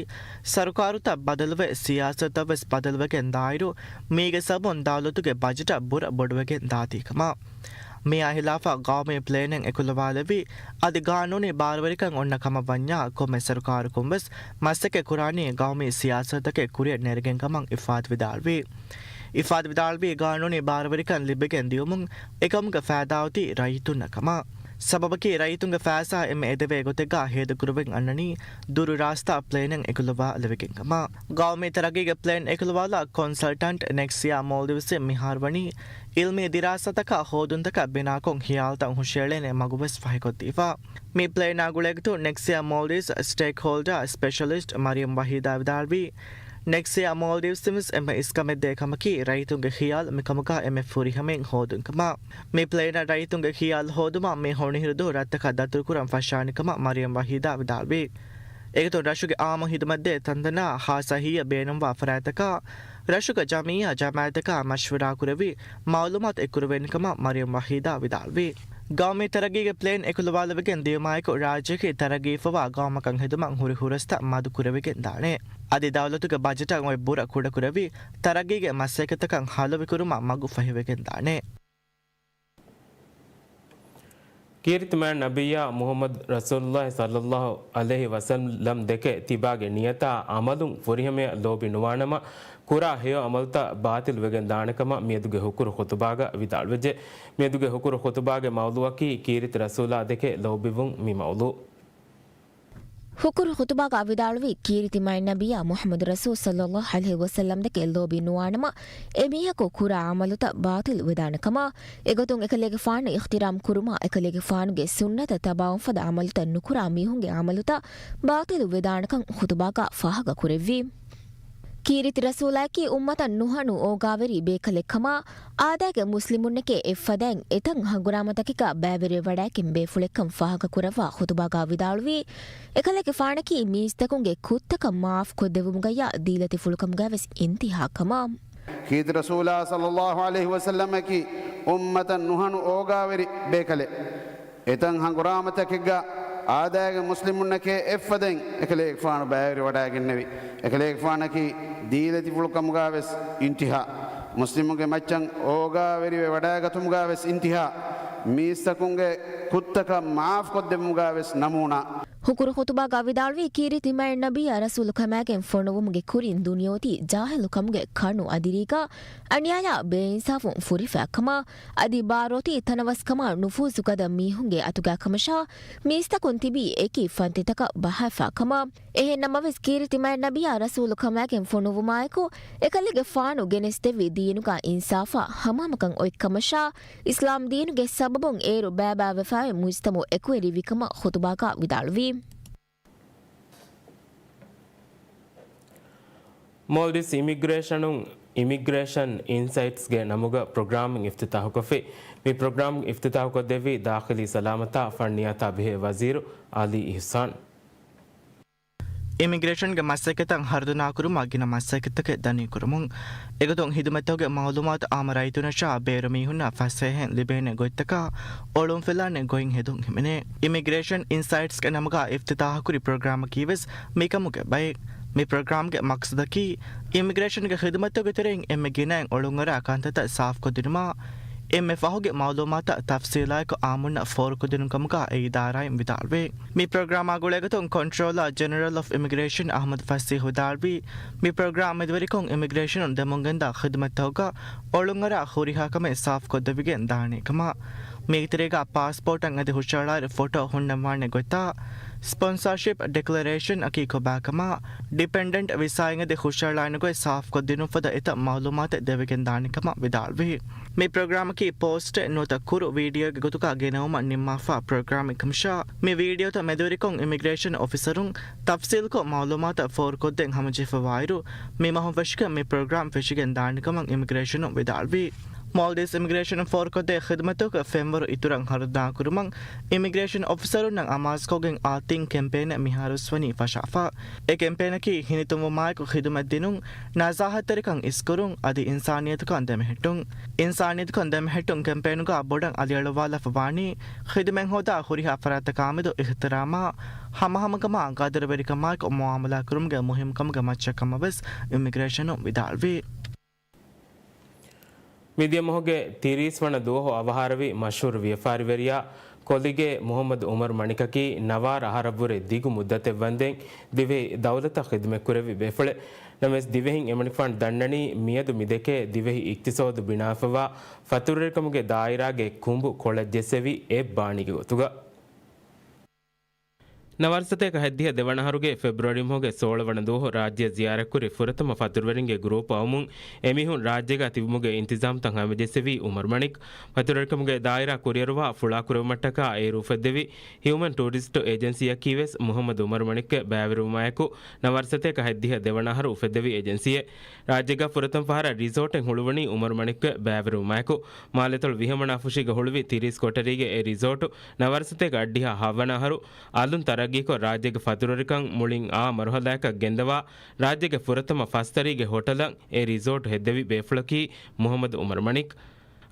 ސަރުކާރުތައް ބަދަލުވެ، ސިޔާސަތުތައް ވެސް ބަދަލުވެގެން ދާއިރު، މީގެ ސަބަބުން ދައުލަތުގެ ބަޖެޓަށް ބުރަ ބޮޑުވެގެން ދާތީ ކަމަށް. މިއާ ހިލާފަށް ގައުމީ ޕްލޭނެއް އެކުލަވާލެވި، އަދި ގާނޫނީ ބާރުވެރިކަން އޮންނަ ކަމަށް ވަންޏާ، ކޮންމެ ސަރުކާރަކުން ވެސް މަސައްކަތް ކުރާނީ ގައުމީ ސިޔާސަތުތަކެއް ކުރިއަށް ނެރެގެން ކަމަށް އިފާދް ވިދާޅުވި. އިފާދް ވިދާޅުވީ، ގާނޫނީ ބާރުވެރިކަން ލިބިގެން ދިޔުމުން އެކަމުގެ ފައިދާ އޮތީ ރައްޔިތުންނަށް ކަމަށް. ސަބަބަކީ، ރައްޔިތުންގެ ފައިސާ އެންމެ އެދެވޭ ގޮތެއްގަ ހޭދަކުރެވެން އަންނަނީ ދުރު ރާސްތާ ޕްލޭނެއް އެކުލަވާލެވިގެން ކަމަށް. ގައުމީ ތަރައްގީގެ ޕްލޭން އެކުލަވާލާ ކޮންސަލްޓަންޓް ނެކްސިޔާ މޯލްޑިވްސް މިހާރު ވަނީ އިލްމީ ދިރާސާތަކާ ހޯދުންތަކަށް ބިނާކޮށް ހިޔާލުތައް ހުށައެޅޭނެ މަގުވެސް ފަހިކޮށްދީފަ. މި ޕްލޭނާ ގުޅޭގޮތުން ނެކްސިޔާ މޯލްޑިވްސް ސްޓޭކްހޯލްޑާ ސްޕެޝަލިސްޓް މަރިޔަމް ވަހީދާ ވިދާޅުވީ، ނެކްސިޔާ މޯލްޑިވްސް ވެސް އެންމެ އިސްކަމެއްދޭ ކަމަކީ، ރައްޔިތުންގެ ޚިޔާލު މިކަމުގަ އެންމެ ފުރިހަމައިން ހޯދުން ކަމަށް. މި ޕްލޭނަށް ރައްޔިތުންގެ ޚިޔާލު ހޯދުމަށް މި ހޮނިހިރު ދުވަހު ރަށްތަކަށް ދަތުރުކުރަން ފަށާނެ ކަމަށް މަރިޔަމް ވަހީދާ ވިދާޅުވީ. އެގޮތުން ރަށުގެ އާއްމު ހިދުމަތްދޭ ތަންތަނާ ހާއްސަ ހިއްޔަ ބޭނުންވާ ފަރާތްތަކާ، ރަށުގެ ޖަމިއްޔާ ޖަމާއަތްތަކާ މަޝްވަރާކުރެވި، މައުލޫމާތު އެއްކުރެވޭނެ ކަމަށް މަރިޔަމް ވަހީދާ ވިދާޅުވީ. ގައުމީ ތަރައްގީގެ ޕްލޭން އެކުލަވާލެވިގެން ދިޔުމާއެކު، ރާއްޖެއަކީ ތަރައްގީފަވާ ގައުމަކަށް ހެދުމަށް ހުރި ހުރަސްތައް މަދު ކުރެވިގެން ދާނެ. އަދި ދައުލަތުގެ ބަޖެޓަށް އޮތް ބުރަ ކުޑަކުރެވި، ތަރައްގީގެ މަސައްކަތްތަކަށް ހަލުވިކުރުމަށް މަގު ފަހިވެގެން ދާނެ. ކީރިތި މާތް ނަބިއްޔާ މުޙައްމަދު ރަސޫލުއްލާހި ޞައްލައްލާހު ޢަލައިހި ވަސައްލަމް ދެކެ ތިބާގެ ނިޔަތާ ޢަމަލުން ފުރިހަމަޔަށް ލޯބި ނުވާނަމަ، ކުރާ ހެޔޮ ޢަމަލުތައް ބާޠިލު ވެގެން ދާނެ ކަމަށް މިއަދުގެ ހުކުރު ޚުޠުބާގަ ވިދާޅުވެއްޖެ. މިއަދުގެ ހުކުރު ޚުޠުބާގެ މައުޟޫޢަކީ ކީރިތި ރަސޫލާ ދެކެ ލޯބިވުން މި މައުޟޫޢު. ހުކުރު ޚުޠުބާގަ ވިދާޅުވީ، ކީރިތި މާތް ނަބިއްޔާ މުޙައްމަދު ރަސޫލު ޞައްލައްލާހު ޢަލައިހި ވަސައްލަމް ދެކެ ލޯބި ނުވާނަމަ، އެމީހަކު ކުރާ ޢަމަލުތައް ބާޠިލު ވެދާނެ ކަމަށް، އެގޮތުން އެކަލޭގެފާނު އިޙްތިރާމް ކުރުމާ، އެކަލޭގެފާނުގެ ސުންނަތަށް ތަބާވުން ފަދަ ޢަމަލުތައް ނުކުރާ މީހުންގެ ޢަމަލުތައް ބާޠިލު ވެދާނެކަން ޚުޠުބާގަ ފާހަގަ ކުރެއްވި. ކީރިތި ރަސޫލާއަކީ އުއްމަތަށް ނުހަނު އޯގާވެރި ބޭކަލެއް ކަމަށް، އާދައިގެ މުސްލިމުންނެކޭ އެއްފަދައިން އެތައް ހަނގުރާމަތަކެއްގަ ބައިވެރިވެވަޑައިގެން ބޭފުޅެއްކަން ފާހަގަކުރައްވާ ޚުޠުބާގަ ވިދާޅުވީ، އެކަލޭގެފާނަކީ މީސްތަކުންގެ ކުށްތަކަށް މާފު ކޮށްދެއްވުމުގައްޔާ ދީލަތިފުޅުކަމުގައިވެސް އިންތިހާ ކަމަށް. ކީރިތި ރަސޫލާ ޞައްލައްލާހު ޢަލައިހި ވަސައްލަމަކީ އުއްމަތަށް ނުހަނު އޯގާވެރި ބޭކަލެއް. އެތައް ހަނގުރާމަތަކެއްގަ އާދައިގެ މުސްލިމުންނެކޭ އެއްފަދައިން އެކަލޭގެފާނު ބައިވެރިވަޑައިގެންނެވި. އެކަލޭގެފާނަކީ ދީލަތިފުޅުކަމުގަވެސް އިންތިހާ، މުސްލިމުންގެ މައްޗަށް އޯގާވެރިވެ ވަޑައިގަތުމުގަވެސް އިންތިހާ، މީސްތަކުންގެ ކުށްތަކަށް މާފުކޮށްދެއްވުމުގަވެސް ނަމޫނާ. ހުކުރު ޚުޠުބާގަ ވިދާޅުވީ، ކީރިތި މާތް ނަބިއްޔާ ރަސޫލު ކަމާގެން ފޮނުވުމުގެ ކުރިން ދުނިޔެ އޮތީ ޖާހިލު ކަމުގެ ކަނު އަދިރީގަ އަނިޔާޔާ ބޭއިންސާފުން ފުރިފައި ކަމަށް، އަދި ބާރު އޮތީ ތަނަވަސްކަމާ ނުފޫޒުގަދަ މީހުންގެ އަތުގަ ކަމަށާ، މީސްތަކުން ތިބީ އެކި ފަންތިތަކަށް ބަހައިފަ ކަމަށް. އެހެން ނަމަވެސް، ކީރިތި މާތް ނަބިއްޔާ ރަސޫލު ކަމާގެން ފޮނުއްވުމާއެކު، އެކަލޭގެފާނު ގެނެސްދެއްވި ދީނުގަ އިންސާފާ ހަމަހަމަކަން އޮތް ކަމަށާ، އިސްލާމް ދީނުގެ ސަބަބުން އޭރު ބައިބައިވެފަ މުޖްތަމަޢު އެކުވެރިވިކަމަށް ޚުޠުބާގަ ވިދާޅުވީ. މޯލްޑިވްސް އިމިގްރޭޝަނުން އިމިގްރޭޝަން އިންސައިޓްސްގެ ނަމުގަ ޕްރޮގްރާމެއް އިފްތިތާޙުކޮށްފި. މި ޕްރޮގްރާމް އިފްތިތާޙުކޮށްދެއްވީ ދާޚިލީ ސަލާމަތާ ފަންނިޔާތާ ބެހޭ ވަޒީރު އަލީ އިޙްސާން. އިމިގްރޭޝަންގެ މަސައްކަތަށް ހަރުދުނާކުރުމަށް ގިނަ މަސައްކަތްތަކެއް ދަނީ ކުރަމުން. އެގޮތުން ހިދުމަތްތަކުގެ މަޢުލޫމާތު އާއްމު ރައްޔިތުންނަށާ ބޭރު މީހުންނަށް ފަސޭހައިން ލިބޭނެ ގޮތްތަކާ އޮޅުންފިލާނެ ގޮތް ހެދުން ހިމެނޭ. އިމިގްރޭޝަން އިންސައިޓްސްގެ ނަމުގަ އިފްތިތާޙުކުރި ޕްރޮގްރާމަކީވެސް މިކަމުގެ ބައެއް. މި ޕްރޮގްރާމްގެ މަޤްޞަދަކީ، އިމިގްރޭޝަންގެ ޚިދުމަތްތަކުގެ ތެރެއިން އެންމެ ގިނައިން އޮޅުންއަރާ ކަންތައްތައް ސާފުކޮށްދިނުމާ، އެންމެ ފަހުގެ މަޢުލޫމާތަށް ތަފްސީލާއެކު އާއްމުންނަށް ފޯރުކޮށްދިނުން ކަމުގަ އެ އިދާރާއިން ވިދާޅުވޭ. މި ޕްރޮގްރާމާ ގުޅޭގޮތުން ކޮންޓްރޯލަރ ޖެނެރަލް އޮފް އިމިގްރޭޝަން އަޙްމަދު ފަސީޙް ވިދާޅުވީ، މި ޕްރޮގްރާމް މެދުވެރިކޮށް އިމިގްރޭޝަނުން ދެމުންގެންދާ ޚިދުމަތްތަކުގަ އޮޅުންއަރާ ހުރިހާ ކަމެއް ސާފުކޮށްދެވިގެން ދާނެ ކަމަށް. މީގެ ތެރޭގަ ޕާސްޕޯޓަށް އެދި ހުށައަޅާއިރު ފޮޓޯ ހުންނަންވާނެ ގޮތާ، ސްޕޮންސާޝިޕް ޑިކްލަރޭޝަން އަކީ ކޮބާކަމާ، ޑިޕެންޑެންޓް ވިސާއިން އެދި ހުށައަޅާނެ ގޮތް ސާފުކޮށްދިނުން ފަދަ އެތައް މަޢުލޫމާތެއް ދެވިގެން ދާނެ ކަމަށް ވިދާޅުވި. މި ޕްރޮގްރާމަކީ ޕޯސްޓެއް ނުވަތަ ކުރު ވީޑިއޯގެ ގޮތުގަ ގެނައުމަށް ނިންމާފާ ޕްރޮގްރާމެއް ކަމަށާ، މި ވީޑިއޯތައް މެދުވެރިކޮށް އިމިގްރޭޝަން އޮފިސަރުން ތަފްސީލްކޮށް މަޢުލޫމާތަށް ފޯރުކޮށްދޭން ހަމަޖެހިފަވާއިރު، މި މަހުން ފެށިގެން މި ޕްރޮގްރާމް ފެށިގެން ދާނެ ކަމަށް އިމިގްރޭޝަނުން ވިދާޅުވި. މޯލްޑިވްސް އިމިގްރޭޝަނުން ފޯރުކޮށްދޭ ޚިދުމަތުގެ ފެންވަރު އިތުރަށް ހަރުދުނާކުރުމަށް އިމިގްރޭޝަން އޮފިސަރުންނަށް އަމާޒުކޮށްގެން އާ ތިން ކެމްޕޭނެއް މިހާރުވެސް ވަނީ ފަށާފަ. އެ ކެމްޕޭނަކީ ހިނިތުންވުމާއެކު ޚިދުމަތް ދިނުން، ނަޒާހަތްތެރިކަން އިސްކުރުން އަދި އިންސާނިއްޔަތުކަން ދެމެހެއްޓުން. އިންސާނިއްޔަތުކަން ދެމެހެއްޓުން ކެމްޕޭނުގަ ބޮޑަށް އަލިއަޅުއްވާލާފަ ވާނީ، ޚިދުމަތް ހޯދާ ހުރިހާ ފަރާތަކާމެދު އިޙްތިރާމާ، ހަމަހަމަކަމާ، ގަދަރުވެރިކަމާއެކު މުއާމަލާކުރުމުގެ މުހިންމުކަމުގެ މައްޗަށް ކަމަށްވެސް އިމިގްރޭޝަނުން ވިދާޅުވި. މިދިޔަ މަހުގެ ތިރީސް ވަނަ ދުވަހު އަވަހާރަވި މަޝްހޫރު ވިޔަފާރިވެރިޔާ ކޮލިގޭ މުޙައްމަދު ޢުމަރު މަނިކަކީ ނަވާރަ އަހަރަށްވުރެ ދިގު މުއްދަތެއް ވަންދެން ދިވެހި ދައުލަތަށް ޚިދުމަތްކުރެއްވި ބޭފުޅެއް. ނަމަވެސް ދިވެހިން އެމަނިކުފާނު ދަންނަނީ މިއަދު މިދެކޭ ދިވެހި އިޤްތިޞާދު ބިނާވެފަވާ ފަތުރުވެރިކަމުގެ ދާއިރާގެ ކުނބު ކޮޅަށް ޖެއްސެވި އެއް ބާނީގެ ގޮތުގަ. ނަވާރަ ސަތޭކަ ހަތްދިހަ ދެވަނަ އަހަރުގެ ފެބްރުއަރީ މަހުގެ ސޯޅަ ވަނަ ދުވަހު ރާއްޖެ ޒިޔާރަތްކުރި ފުރަތަމަ ފަތުރުވެރިންގެ ގްރޫޕް އައުމުން އެމީހުން ރާއްޖޭގަ ތިބުމުގެ އިންތިޒާމްތައް ހަމަޖެއްސެވީ އުމަރު މަނިކް. ފަތުރުވެރިކަމުގެ ދާއިރާ ކުރިއަރުވާ ފުޅާކުރެވުމަށްޓަކާ އޭރު އުފެއްދެވި ހިއުމަން ޓޫރިސްޓް އޭޖެންސީއަކީ ވެސް މުޙައްމަދު އުމަރު މަނިކްގެ ބައިވެރިވުމާއެކު، ނަވާރަ ސަތޭކަ ހަތްދިހަ ދެވަނަ އަހަރު އުފެއްދެވި އޭޖެންސީއެއް. ރާއްޖޭގަ ފުރަތަމަ ފަހަރަށް ރިސޯޓެއް ހުޅުވަނީ އުމަރު މަނިކްގެ ބައިވެރިވުމާއެކު، މާލެތޮޅު ވިހަ މަނާ ފުށީގަ ހުޅުވި ތިރީސް ކޮޓަރީގެ އެ ރިސޯޓު ނަވާރަ ސަތޭކަ އަށްޑިހަ ހަ ވަނަ އަހަރު އަލުން ތަރައްގީކޮށް، ރާއްޖޭގެ ފަތުރުވެރިކަން މުޅިން އާ މަރުހަލާއަކަށް ގެންދަވާ، ރާއްޖޭގެ ފުރަތަމަ ފަސް ތަރީގެ ހޮޓަލަށް އެ ރިސޯޓު ހެއްދެވި ބޭފުޅަކީ މުޙައްމަދު އުމަރު މަނިކް.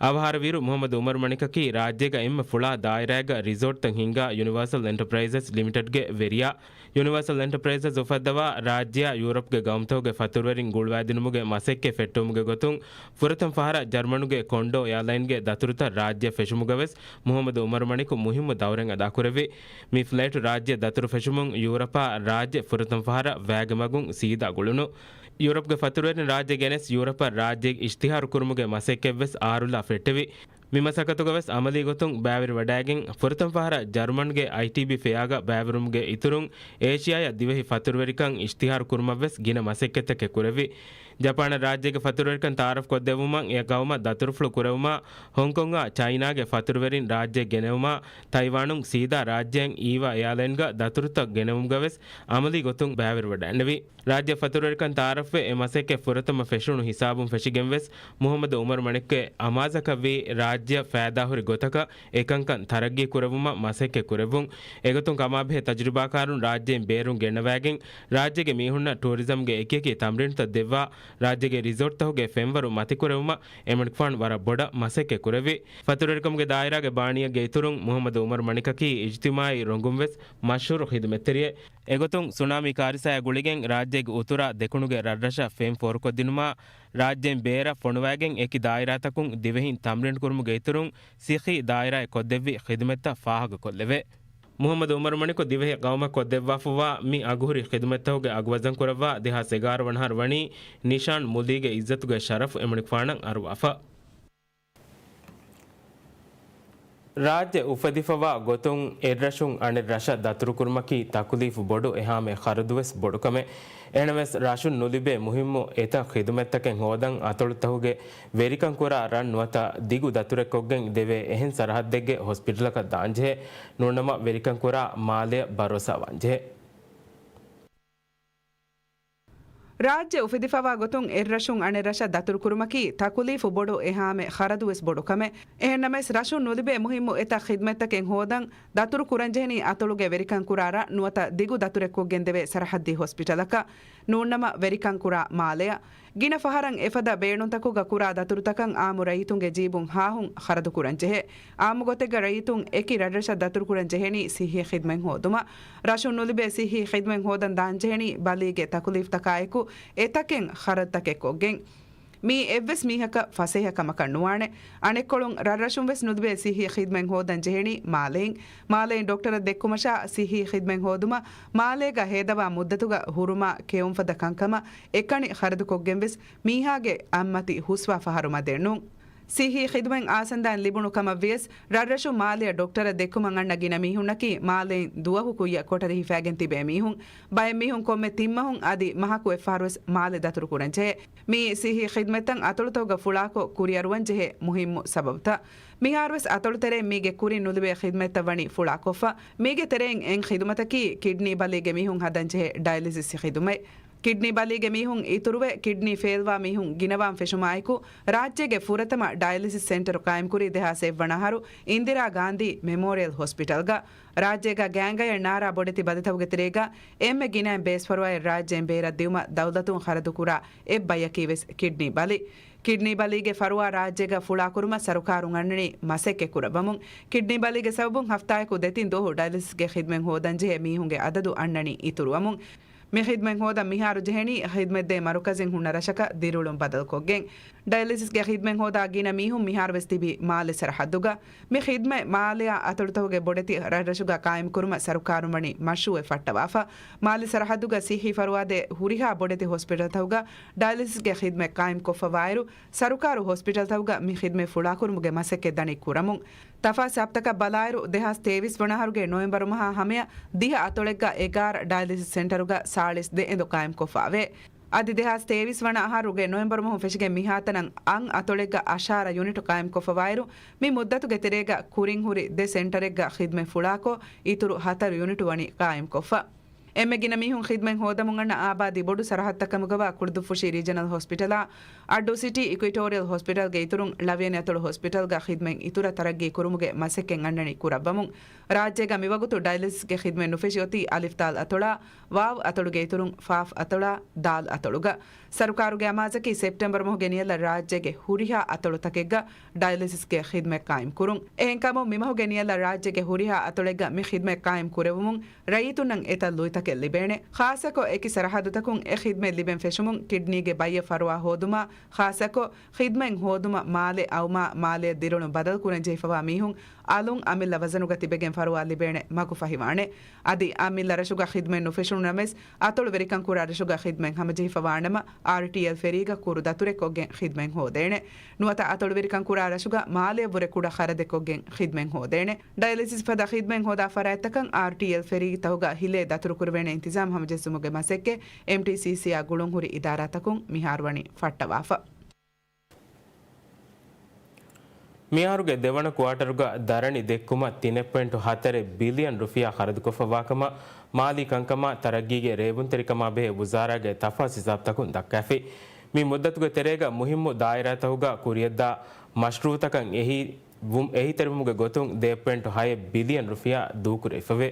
އަވަހާރަވިއިރު މުޙައްމަދު އުމަރު މަނިކަކީ ރާއްޖޭގަ އެންމެ ފުޅާ ދާއިރާއެއްގަ ރިސޯޓްތައް ހިންގާ ޔުނިވާސަލް އެންޓަޕްރައިޒަސް ލިމިޓެޑްގެ ވެރިޔާ. ޔުނިވާސަލް އެންޓަޕްރައިޒަސް އުފައްދަވާ، ރާއްޖެއާ ޔޫރަޕްގެ ގައުމުތަކުގެ ފަތުރުވެރިން ގުޅުވާދިނުމުގެ މަސައްކަތް ފެއްޓުވުމުގެ ގޮތުން، ފުރަތަމަ ފަހަރަށް ޖަރްމަނުގެ ކޮންޑޯ އެއާލައިންގެ ދަތުރުތައް ރާއްޖެއަށް ފެށުމުގަވެސް މުޙައްމަދު އުމަރު މަނިކު މުހިއްމު ދައުރެއް އަދާކުރެއްވި. މި ފްލައިޓު ރާއްޖެއަށް ދަތުރު ފެށުމުން ޔޫރަޕާ ރާއްޖެ ފުރަތަމަ ފަހަރަށް ވައިގެ މަގުން ސީދާ ގުޅުނު. ޔޫރަޕްގެ ފަތުރުވެރިން ރާއްޖެ ގެނެސް ޔޫރަޕަށް ރާއްޖެ އިޝްތިހާރު ކުރުމުގެ މަސައްކަތްވެސް އާރުލާ ފެއްޓެވި. މި މަސައްކަތުގަވެސް އަމަލީ ގޮތުން ބައިވެރިވަޑައިގެން، ފުރަތަމަ ފަހަރަށް ޖަރުމަންގެ އައިޓީބީ ފެއާގަ ބައިވެރިވުމުގެ އިތުރުން، އޭޝިޔާއަށް ދިވެހި ފަތުރުވެރިކަން އިޝްތިހާރު ކުރުމަށްވެސް ގިނަ މަސައްކަތްތަކެއް ކުރެއްވި. ޖަޕާނަށް ރާއްޖޭގެ ފަތުރުވެރިކަން ތައާރަފް ކޮށްދެއްވުމަށް އެ ގައުމަށް ދަތުރުފުޅު ކުރެވުމާ، ހޮންކޮންއާ ޗައިނާގެ ފަތުރުވެރިން ރާއްޖެ ގެނެވުމާ، ތައިވާނުން ސީދާ ރާއްޖެއަށް އީވާ އެއާލައިންގަ ދަތުރުތައް ގެނެވުމުގަވެސް އަމަލީ ގޮތުން ބައިވެރިވަޑައިންނެވި. ރާއްޖެ ފަތުރުވެރިކަން ތައާރަފްވެ އެ މަސައްކަތް ފުރަތަމަ ފެށުނު ހިސާބުން ފެށިގެންވެސް، މުޙައްމަދު އުމަރު މަނިކްގެ އަމާޒަކަށްވީ ރާއްޖެއަށް ފައިދާހުރި ގޮތަކަށް އެކަންކަން ތަރައްގީ ކުރެއްވުމަށް މަސައްކަތް ކުރެއްވުން. އެގޮތުން ކަމާބެހޭ ތަޖުރިބާކާރުން ރާއްޖެއިން ބޭރުން ގެންނަވައިގެން، ރާއްޖޭގެ މީހުންނަށް ޓޫރިޒަމްގެ އެކިއެކި ތަމްރީނުތައް ދެއްވާ، ރާއްޖޭގެ ރިސޯޓްތަކުގެ ފެންވަރު މަތިކުރެއްވުމަށް އެމަނިކުފާނު ވަރަށް ބޮޑަށް މަސައްކަތް ކުރެއްވި. ފަތުރުވެރިކަމުގެ ދާއިރާގެ ބާނީއެއްގެ އިތުރުން މުޙައްމަދު އުމަރު މަނިކަކީ އިޖްތިމާޢީ ރޮނގުންވެސް މަޝްހޫރު ޚިދުމަތްތެރިއެއް. އެގޮތުން ސުނާމީ ކާރިސާއާ ގުޅިގެން ރާއްޖޭގެ އުތުރާ ދެކުނުގެ ރަށްރަށަށް ފެން ފޯރުކޮށްދިނުމާ، ރާއްޖޭން ބޭރަށް ފޮނުވައިގެން އެކި ދާއިރާތަކުން ދިވެހިން ތަމްރީނު ކުރުމުގެ އިތުރުން ސިއްހީ ދާއިރާއެއް ކޮށްދެއްވި ޚިދުމަތްތައް ފާހަގަކޮށްލެވޭ. މުޙައްމަދު އުމަރު މަނިކު ދިވެހި ޤައުމަށް ކޮށްދެއްވާފައިވާ މި އަގުހުރި ޚިދުމަތްތަކުގެ އަގުވަޒަންކުރައްވާ ދެހާސް އެގާރަ ވަނަ އަހަރު ވަނީ ނިޝާން މުލީގެ އިއްޒަތުގެ ޝަރަފު އެމަނިކުފާނަށް އަރުވާފަ. ރާއްޖެ އުފެދިފަވާ ގޮތުން އެއްރަށުން އަނެއް ރަށަށް ދަތުރުކުރުމަކީ ތަކުލީފު ބޮޑު އެހާމެ ޚަރަދުވެސް ބޮޑު ކަމެއް. އެހެނަވެސް ރަށުން ނުލިބޭ މުހިއްމު އެތައް ޚިދުމަތްތަކެއް ހޯދަން އަތޮޅުތަކުގެ ވެރިކަން ކުރާ ރަށް ނުވަތަ ދިގު ދަތުރެއްކޮށްގެން ދެވޭ އެހެން ސަރަހައްދެއްގެ ހޮސްޕިޓަލަކަށް ދާންޖެހޭ. ނޫންނަމަ ވެރިކަން ކުރާ މާލެއަށް ބަރޯސާވާންޖެހޭ. ރާއްޖެ އުފެދިފަވާ ގޮތުން އެއްރަށުން އަނެއް ރަށަށް ދަތުރުކުރުމަކީ ތަކުލީފު ބޮޑު އެހާމެ ޚަރަދުވެސް ބޮޑު ކަމެއް. އެހެންނަމަވެސް ރަށުން ނުލިބޭ މުހިއްމު އެތައް ޚިދުމަތްތަކެއް ހޯދަން ދަތުރު ކުރަންޖެހެނީ އަތޮޅުގެ ވެރިކަން ކުރާ ރަށް ނުވަތަ ދިގު ދަތުރެއްކޮށްގެން ދެވޭ ސަރަހައްދީ ހޮސްޕިޓަލަކަށް. ނޫންނަމަ ވެރިކަން ކުރާ މާލެއަށް. ގިނަ ފަހަރަށް އެފަދަ ބޭނުންތަކުގަ ކުރާ ދަތުރުތަކަށް އާއްމު ރައްޔިތުންގެ ޖީބުން ހާހުން ޚަރަދު ކުރަންޖެހޭ. އާއްމު ގޮތެއްގަ ރައްޔިތުން އެކި ރަށްރަށަށް ދަތުރު ކުރަން ޖެހެނީ ސިއްހީ ޚިދުމަތް ހޯދުމަށް. ރަށުން ނުލިބޭ ސިއްހީ ޚިދުމަތް ހޯދަން ދާންޖެހެނީ ބަލީގެ ތަކުލީފްތަކާއެކު އެތަކެއް ޚަރަދުތަކެއްކޮށްގެން. މީ އެއްވެސް މީހަކަށް ފަސޭހަ ކަމަކަށް ނުވާނެ. އަނެއްކޮޅުން ރަށްރަށުން ވެސް ނުލިބޭ ސިއްހީ ޚިދުމަތް ހޯދަން ޖެހެނީ މާލެއިން. މާލެއިން ޑޮކްޓަރަށް ދެއްކުމަށާ ސިއްހީ ޚިދުމަތް ހޯދުމަށް މާލޭގަ ހޭދަވާ މުއްދަތުގަ ހުރުމާ ކެއުންފަދަ ކަންކަމަށް އެކަނި ޚަރަދުކޮށްގެން ވެސް މީހާގެ އަތްމަތި ހުސްވާ ފަހަރު މަދެއް ނޫން. ސިއްހީ ޚިދުމަތް އާސަންދާން ލިބުނު ކަމަށް ވިޔަސް، ރަށްރަށުން މާލެއަށް ޑޮކްޓަރަށް ދެއްކުމަށް އަންނަ ގިނަ މީހުންނަކީ މާލެއިން ދުވަހު ކުއްޔަށް ކޮޓަރި ހިފައިގެން ތިބޭ މީހުން. ބައެއް މީހުން ކޮންމެ ތިން މަހުން އަދި މަހަކު އެއްފަހަރުވެސް މާލެ ދަތުރު ކުރަން ޖެހޭ. މިއީ ސިއްހީ ޚިދުމަތްތައް އަތޮޅުތަކުގަ ފުޅާކޮށް ކުރިއަރުވަން ޖެހޭ މުހިއްމު ސަބަބުތައް. މިހާރުވެސް އަތޮޅުތެރެއިން މީގެ ކުރިން ނުލިބޭ ޚިދުމަތްތައް ވަނީ ފުޅާކޮށްފަ. މީގެ ތެރެއިން އެއް ޚިދުމަތަކީ ކިޑްނީ ބަލީގެ މީހުން ހަދަން ޖެހޭ ޑަޔަލިސިސް ޚިދުމަތް. ކިޑްނީ ބަލީގެ މީހުން އިތުރުވެ، ކިޑްނީ ފެއިލްވާ މީހުން ގިނަވާން ފެށުމާއެކު، ރާއްޖޭގެ ފުރަތަމަ ޑަޔަލިސިސް ސެންޓަރު ޤާއިމްކުރީ ދެހާސް އެއްވަނަ އަހަރު އިންދިރާ ގާންދީ މެމޯރިއަލް ހޮސްޕިޓަލްގަ. ރާއްޖޭގަ ގާތްގައި ނާރާ ބޮޑެތި ބަލިތަކުގެ ތެރޭގަ އެންމެ ގިނައިން ބޭސްފަރުވާއެއް ރާއްޖޭން ބޭރަށް ދިއުމަށް ދައުލަތުން ޚަރަދުކުރާ އެއް ބަޔަކީ ވެސް ކިޑްނީ ބަލި. ކިޑްނީ ބަލީގެ ފަރުވާ ރާއްޖޭގަ ފުޅާކުރުމަށް ސަރުކާރުން އަންނަނީ މަސައްކަތް ކުރައްވަމުން. ކިޑްނީ ބަލީގެ ސަބަބުން ހަފްތާއެކު ދެތިން ދުވަހު ޑަޔަލިސިސްގެ ޚިދުމަތް ހޯދަންޖެހޭ މީހުންގެ އަދަދު އަންނަނީ އިތުރުވަމުން. މި ޚިދުމަތް ހޯދަން މިހާރު ޖެހެނީ ޚިދުމަތްދޭ މަރުކަޒެއް ހުންނަ ރަށަކަށް ދިރިއުޅުން ބަދަލުކޮށްގެން. ޑަޔަލިސިސްގެ ޚިދުމަތް ހޯދާ ގިނަ މީހުން މިހާރުވެސް ތިބީ މާލެ ސަރަހައްދުގަ. މި ޚިދުމަތް މާލެއާ އަތޮޅުތަކުގެ ބޮޑެތި ރަށްރަށުގަ ޤާއިމްކުރުމަށް ސަރުކާރުން ވަނީ މަޝްރޫއެއް ފައްޓަވާފަ. މާލެ ސަރަހައްދުގަ ސިއްހީ ފަރުވާދޭ ހުރިހާ ބޮޑެތި ހޮސްޕިޓަލްތަކުގަ ޑަޔަލިސިސްގެ ޚިދުމަތް ޤާއިމްކޮށްފަވާއިރު، ސަރުކާރު ހޮސްޕިޓަލްތަކުގަ މި ޚިދުމަތް ފުޅާކުރުމުގެ މަސައްކަތް ދަނީ ކުރަމުން. ތަފާސް ސަބަބުތަކަށް ބަލާއިރު، ދެހާސް ތޭވީސް ވަނަ އަހަރުގެ ނޮވެމްބަރު މަހާ ހަމަޔަށް ދިހަ އަތޮޅެއްގަ އެގާރަ ޑަޔަލިސިސް ސެންޓަރުގަ ސާޅީސް ދެ އެނދު ޤާއިމްކޮށްފައެވެ. އަދި ދެހާސް ތޭވީސް ވަނަ އަހަރުގެ ނޮވެމްބަރު މަހުން ފެށިގެން މިހާތަނަށް އަށް އަތޮޅެއްގަ އަށާރަ ޔުނިޓު ޤާއިމްކޮށްފަވާއިރު، މި މުއްދަތުގެ ތެރޭގަ ކުރިން ހުރި ދެ ސެންޓަރެއްގަ ޚިދުމަތް ފުޅާކޮށް، އިތުރު ހަތަރު ޔުނިޓު ވަނީ ޤާއިމްކޮށްފަ. އެންމެ ގިނަ މީހުން ޚިދުމަތް ހޯދަމުން އަންނަ އާބާދީ ބޮޑު ސަރަހައްދުތަކަށް ކަމުގަވާ ކުޅުދުއްފުށި ރީޖަނަލް ހޮސްޕިޓަލާ، އައްޑޫ ސިޓީ އިކުއިޓޯރިއަލް ހޮސްޕިޓަލްގެ އިތުރުން ޅަވިޔަނި އަތޮޅު ހޮސްޕިޓަލްގަ ޚިދުމަތް އިތުރަށް ތަރައްގީ ކުރުމުގެ މަސައްކަތް އަންނަނީ ކުރައްވަމުން. ރާއްޖޭގަ މިވަގުތު ޑަޔަލިސިސްގެ ޚިދުމަތް ނުފެށި އޮތީ އަލިފް ދާލް އަތޮޅާ، ވާވް އަތޮޅުގެ އިތުރުން ފާފް އަތޮޅާ، ދާލް އަތޮޅުގަ. ސަރުކާރުގެ އަމާޒަކީ ސެޕްޓެމްބަރު މަހުގެ ނިޔަލަށް ރާއްޖޭގެ ހުރިހާ އަތޮޅުތަކެއްގަ ޑަޔަލިސިސްގެ ޚިދުމަތް ޤާއިމްކުރުން. އެހެންކަމުން މިމަހުގެ ނިޔަލަށް ރާއްޖޭގެ ހުރިހާ އަތޮޅެއްގަ މި ޚިދުމަތް ޤާއިމް ކުރެވުމުން ރައްޔިތުންނަށް އެތައް ލުއިތަކެއް ލިބޭނެ. ޚާއްޞަކޮށް އެކި ސަރަހައްދުތަކުން އެ ޚިދުމަތް ލިބެން ފެށުމުން ކިޑްނީގެ ބައްޔަށް ފަރުވާ ހޯދުމާ، ޚާއްޞަކޮށް ޚިދުމަތް ހޯދުމަށް މާލެ އައުމާ، މާލެއަށް ދިރިއުޅުން ބަދަލުކުރަން ޖެހިފަވާ މީހުން އަލުން އަމިއްލަ ވަޒަނުގަ ތިބެގެން ފަރުވާ ލިބޭނެ މަގު ފަހިވާނެ. އަދި އަމިއްލަ ރަށުގަ ޚިދުމަތް ނުފެށުނު ނަމަވެސް، އަތޮޅު ވެރިކަން ކުރާ ރަށުގަ ޚިދުމަތް ހަމަޖެހިފަވާނަމަ، އާރްޓީއެލް ފެރީގަ ކުރު ދަތުރެއްކޮށްގެން ޚިދުމަތް ހޯދޭނެ. ނުވަތަ އަތޮޅު ވެރިކަން ކުރާ ރަށުގަ މާލެއަށްވުރެ ކުޑަ ޚަރަދެއްކޮށްގެން ޚިދުމަތް ހޯދޭނެ. ޑަޔަލިސިސް ފަދަ ޚިދުމަތް ހޯދާ ފަރާތްތަކަށް އާރްޓީއެލް ފެރީތަކުގަ ހިލޭ ދަތުރުކުރެވޭނެ އިންތިޒާމް ހަމަޖެއްސުމުގެ މަސައްކަތް އެމްޓީސީސީއާ ގުޅުންހުރި އިދާރާތަކުން މިހާރު ވަނީ ފައްޓަވާފަ. މިހާރުގެ ދެވަނަ ކުއާޓަރުގަ ދަރަނި ދެއްކުމަށް ތިނެއް ޕޮއިންޓު ހަތަރެއް ބިލިއަން ރުފިޔާ ޚަރަދުކޮށްފަވާކަމަށް މާލީ ކަންކަމާ ތަރައްގީގެ ރޭވުންތެރިކަމާ ބެހޭ ވުޒާރާގެ ތަފާސް ހިސާބުތަކުން ދައްކައިފި. މި މުއްދަތުގެ ތެރޭގަ މުހިއްމު ދާއިރާތަކުގަ ކުރިޔަށްދާ މަޝްރޫއުތަކަށް އެހީ ވު-، އެހީތެރިވުމުގެ ގޮތުން ދެ ޕޮއިންޓު ހައެއް ބިލިއަން ރުފިޔާ ދޫކުރެވިފަވޭ.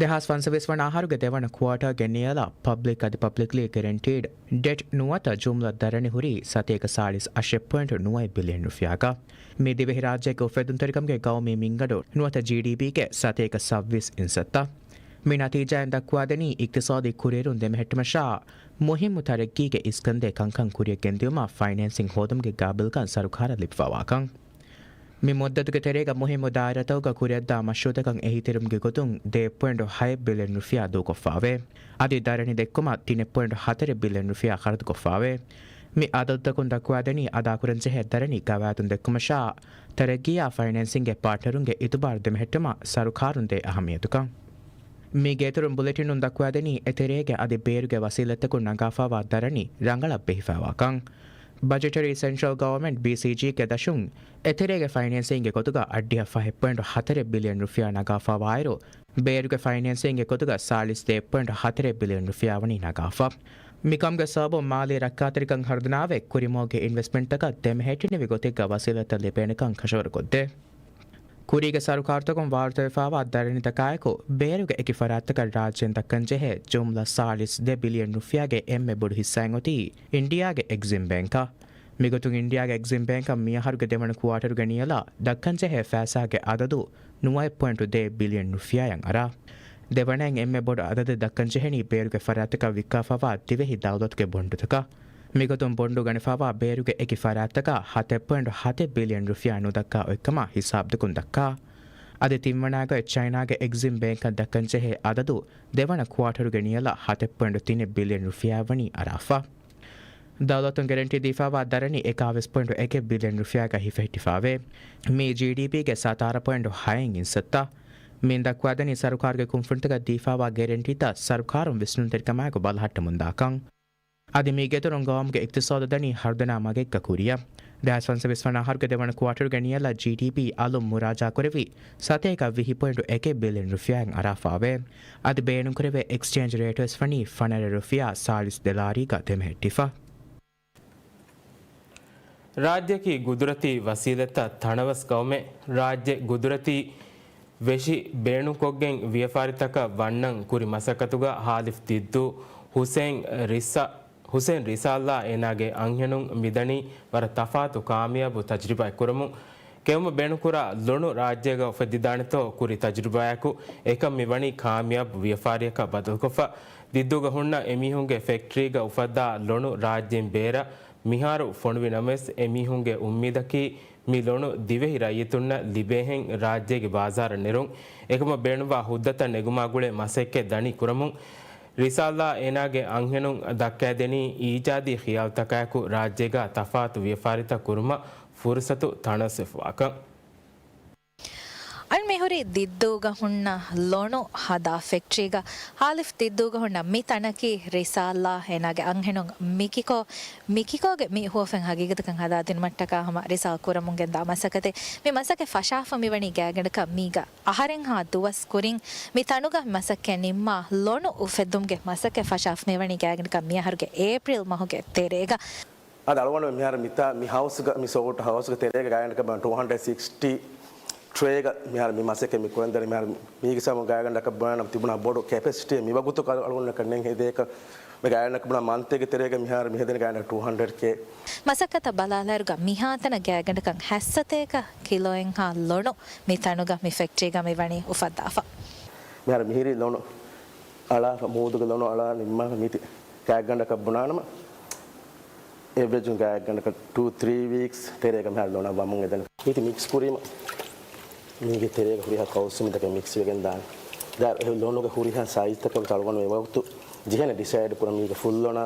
ދެހާސް ފަންސަވީސް ވަނަ އަހަރުގެ ދެވަނަ ކުއާޓާގެ ނިޔަލަށް ޕަބްލިކް އަދި ޕަބްލިކްލީ ގެރެންޓީޑް ޑެޓް ނުވަތަ ޖުމްލަ ދަރަނި ހުރީ ސަތޭކަ ސާޅީސް އަށެއް ޕޮއިންޓު ނުވައެއް ބިލިއަން ރުފިޔާގަ. މި ދިވެހިރާއްޖޭގެ އުފެދުންތެރިކަމުގެ ގައުމީ މިންގަނޑު ނުވަތަ ޖީޑީޕީގެ ސަތޭކަ ސައްވީސް އިންސައްތަ. މި ނަތީޖާއިން ދައްކުވާދެނީ އިޤްތިޞާދީ ކުރިއެރުން ދެމެހެއްޓުމަށާ މުހިއްމު ތަރައްގީގެ އިސްކަންދޭ ކަންކަން ކުރިއަށް ގެންދިއުމަށް ފައިނޭންސިން ހޯދުމުގެ ގާބިލްކަން ސަރުކާރަށް ލިބިފަވާކަން. މި މުއްދަތުގެ ތެރޭގަ މުހިއްމު ދާއިރާތަކުގަ ކުރިއަށްދާ މަޝްރޫއުތަކަށް އެހީތެރިވުމުގެ ގޮތުން ދެ ޕޮއިންޓު ހައެއް ބިލިއަން ރުފިޔާ ދޫކޮށްފައެވެ. އަދި ދަރަނި ދެއްކުމަށް ތިނެއް ޕޮއިންޓު ހަތަރެއް ބިލިއަން ރުފިޔާ ޚަރަދުކޮށްފައެވެ. މި އަދަދުތަކުން ދައްކުވާދެނީ އަދާކުރަންޖެހޭ ދަރަނި ގަވާއިދުން ދެއްކުމަށާ ތަރައްގީއާ ފައިނޭންސިންގގެ ޕާޓްނަރުންގެ އިތުބާރު ދެމެހެއްޓުމަށް ސަރުކާރުން ދޭ އަހައްމިޔަތުކަން. މީގެއިތުރުން ބުލެޓިނުން ދައްކުވާދެނީ، އެތެރޭގެ އަދި ބޭރުގެ ވަސީލަތްތަކުން ނަގާފާވާ ދަރަނި ރަނގަޅަށް ބެހިފައިވާކަން. ބަޖެޓަރީ ސެންޓްރަލް ގަވަރމަންޓް، ބީސީޖީގެ ދަށުން އެތެރޭގެ ފައިނޭންސިންގގެ ގޮތުގަ އަށްޑިހަ ފަހެއް ޕޮއިންޓު ހަތަރެއް ބިލިއަން ރުފިޔާ ނަގާފާވާއިރު، ބޭރުގެ ފައިނޭންސިންގގެ ގޮތުގަ ސާޅީސް ދޭއް ޕޮއިންޓު ހަތަރެއް ބިލިއަން ރުފިޔާ ވަނީ ނަގާފަ. މިކަމުގެ ސަބަބުން މާލީ ރައްކާތެރިކަން ހަރުދަނާވެ، ކުރިމަގުގެ އިންވެސްޓްމަންޓްތަކަށް ދެމެހެއްޓެނިވި ގޮތެއްގަ ވަސީލަތްތައް ލިބޭނެކަން ކަށަވަރުކޮށްދޭ. ކުރީގެ ސަރުކާރުތަކުން ވާރުތަވެފާވާ ދަރަނިތަކާއެކު، ބޭރުގެ އެކި ފަރާތްތަކަށް ރާއްޖޭން ދައްކަންޖެހޭ ޖުމްލަ ސާޅީސް ދެ ބިލިއަން ރުފިޔާގެ އެންމެ ބޮޑު ހިއްސާއެއް އޮތީ އިންޑިއާގެ އެގްޒިމް ބޭންކަށް. މިގޮތުން އިންޑިއާގެ އެގްޒިމް ބޭންކަށް މިއަހަރުގެ ދެވަނަ ކުއާޓަރުގެ ނިޔަލަށް ދައްކަންޖެހޭ ފައިސާގެ އަދަދު ނުވައެއް ޕޮއިންޓު ދޭއް ބިލިއަން ރުފިޔާއަށް އަރާ. ދެވަނައިން އެންމެ ބޮޑު އަދަދެއް ދައްކަންޖެހެނީ ބޭރުގެ ފަރާތްތަކަށް ވިއްކާފައިވާ ދިވެހި ދައުލަތުގެ ބޮންޑުތަކަށް. މިގޮތުން ބޮންޑު ގަނެފައިވާ ބޭރުގެ އެކި ފަރާތްތަކަށް ހަތެއް ޕޮއިންޓު ހަތެއް ބިލިއަން ރުފިޔާ ނުދައްކާ އޮތްކަމަށް ހިސާބުތަކުން ދައްކާ. އަދި ތިންވަނައިގައި ޗައިނާގެ އެގްޒިމް ބޭންކަށް ދައްކަންޖެހޭ އަދަދު ދެވަނަ ކުއާޓަރުގެ ނިޔަލަށް ހަތެއް ޕޮއިންޓު ތިނެއް ބިލިއަން ރުފިޔާ ވަނީ އަރާފަ. ދައުލަތުން ގެރެންޓީ ދީފައިވާ ދަރަނި އެކާވީސް ޕޮއިންޓު އެކެއް ބިލިއަން ރުފިޔާގަ ހިފެހެއްޓިފައިވޭ. މީ ޖީޑީޕީގެ ސަތާރަ ޕޮއިންޓު ހައެއް އިންސައްތަ. މިން ދައްކުވާދެނީ ސަރުކާރުގެ ކުންފުނިތަކަށް ދީފައިވާ ގެރެންޓީތައް ސަރުކާރުން ވިސްނުންތެރިކަމާއެކު ބަލަހައްޓަމުންދާކަން. އަދި މީގެއިތުރުން ގައުމުގެ އިޤްތިޞާދަށް ދަނީ ހަރުދަނާ މަގެއްގަ ކުރިއަށް. ދެހާސް ފަންސަވީސް ވަނަ އަހަރުގެ ދެވަނަ ކުއާޓަރުގެ ނިޔަލަށް ޖީޑީޕީ އަލުން މުރާޖާކުރެވި ސަތޭކަ ވިހި ޕޮއިންޓު އެކެއް ބިލިއަން ރުފިޔާއެއް އަރާފައިވޭ. އަދި ބޭނުންކުރެވޭ އެކްސްޗޭންޖް ރޭޓުވެސް ވަނީ ފަނަރަ ރުފިޔާ ސާޅީސް ދޮލާރީގަ ދެމެހެއްޓިފަ. ރާއްޖެއަކީ ގުދުރަތީ ވަސީލަތްތައް ތަނަވަސް ގައުމެއް. ރާއްޖެ ގުދުރަތީ ވެށި ބޭނުންކޮށްގެން ވިޔަފާރިތަކަށް ވަންނަން ކުރި މަސައްކަތުގަ ހާލިފް ދިއްދޫ ހުސެން ރިސާ-، ހުސެން ރިސާލްލާ އޭނާގެ އަންހެނުން މިދަނީ ވަރަށް ތަފާތު ކާމިޔާބު ތަޖުރިބާއެއް ކުރަމުން. ކެއުމަށް ބޭނުންކުރާ ލޮނު ރާއްޖޭގަ އުފެއްދިދާނެތޯ ކުރި ތަޖުރިބާއެކު އެކަން މިވަނީ ކާމިޔާބު ވިޔަފާރިއަކަށް ބަދަލުކޮށްފަ. ދިއްދޫގަ ހުންނަ އެމީހުންގެ ފެކްޓްރީގަ އުފައްދާ ލޮނު ރާއްޖޭން ބޭރަށް މިހާރު ފޮނުވި ނަމަވެސް، އެމީހުންގެ އުއްމީދަކީ މި ލޮނު ދިވެހި ރައްޔިތުންނަށް ލިބޭހެން ރާއްޖޭގެ ބާޒާރަށް ނެރުން. އެކަމަށް ބޭނުންވާ ހުއްދަތައް ނެގުމާ ގުޅޭ މަސައްކަތް ދަނީ ކުރަމުން. ރިސާލްލާ އޭނާގެ އަންހެނުން ދައްކައިދެނީ އީޖާދީ ޚިޔާލުތަކާއެކު ރާއްޖޭގަ ތަފާތު ވިޔަފާރިތައް ކުރުމަށް ފުރުސަތު ތަނަވަސްވެފަވާކަން. އަން މިހުރީ ދިއްދޫގަ ހުންނަ ލޮނު ހަދާ ފެކްޓްރީގަ. ހާލިފް ދިއްދޫގަ ހުންނަ މި ތަނަކީ ރިސާލްލާ އޭނާގެ އަންހެނުން މިކިކޯ، މިކިކޯގެ މި ހުވަފެން ހަގީގަތަކަށް ހަދާދިނުމަށްޓަކާ ހަމަ ރިސާލް ކުރަމުން ގެންދާ މަސައްކަތެއް. މި މަސައްކަތް ފަށާފަ މިވަނީ ގާތްގަނޑަކަށް މީގަ އަހަރެއްހާ ދުވަސް ކުރިން މި ތަނުގަ މަސައްކަތް ނިންމާ ލޮނު އުފެއްދުމުގެ މަސައްކަތް ފަށާފަ މިވަނީ ގާތްގަނޑަކަށް މިއަހަރުގެ އޭޕްރީލް މަހުގެ ތެރޭގަ. އަދި އަޅުގަނޑު މިހާރު މިތާ މި ހައުސްގަ، މި ސޯޓް ހައުސްގެ ތެރޭގަ ގާތްގަނޑަކަށް ބުނާނަން ޓޫ ހަންޑްރެޑް ސިކްސްޓީ ޓްރޭގަ މިހާރު މި މަސައްކަތް މި ކުރަން ދަނީ. މިހާރު މީގެ ސަބަބުން ގާތްގަނޑަކަށް ބުނާނަން ތިބުނާ ބޮޑު ކެޕެސިޓީ މިވަގުތު އަޅުގަނޑަކަށް ނެތް ހެދޭކަށް. މި ގާތްގަނޑަކަށް ބުނާ މަންތޭގެ ތެރޭގަ މިހާރު މި ހެދޭ ގާތްގަނޑަކަށް ޓޫ ހަންޑްރެޑް ކޭ. މަސައްކަތަށް ބަލާލާއިރުގަ މިހާތަނަށް ގާތްގަނޑަކަށް ހަތްސަތޭކަ ކިލޯއެއްހާ ލޮނު މި ތަނުގަ މި ފެކްޓްރީގަ މި ވަނީ އުފައްދާފަ. މިހާރު މިހިރީ ލޮނު އަޅާފަ، މޫދުގެ ލޮނު އަޅާ ނިންމާފަ މީތި ގާތްގަނޑަކަށް ބުނާނަމަ، އެވްރެޖުން ގާތްގަނޑަކަށް ޓޫ ތްރީ ވީކްސް ތެރޭގަ މިހާރު ލޮނަށް ވަމުން އެދެން. މީތި މިކްސް ކުރީމަ، މީގެ ތެރޭގަ ހުރިހާ ކައުސުމިތަކެއް މިކްސް ވެގެން ދާނެ. ދާ އެ ލޮނުގެ ހުރިހާ ސައިޒްތަކަށް އަޅުގަނޑު އެވަގުތު ޖެހޭނެ ޑިސައިޑް ކުރަން މީގެ ފުލް ލޮނާ،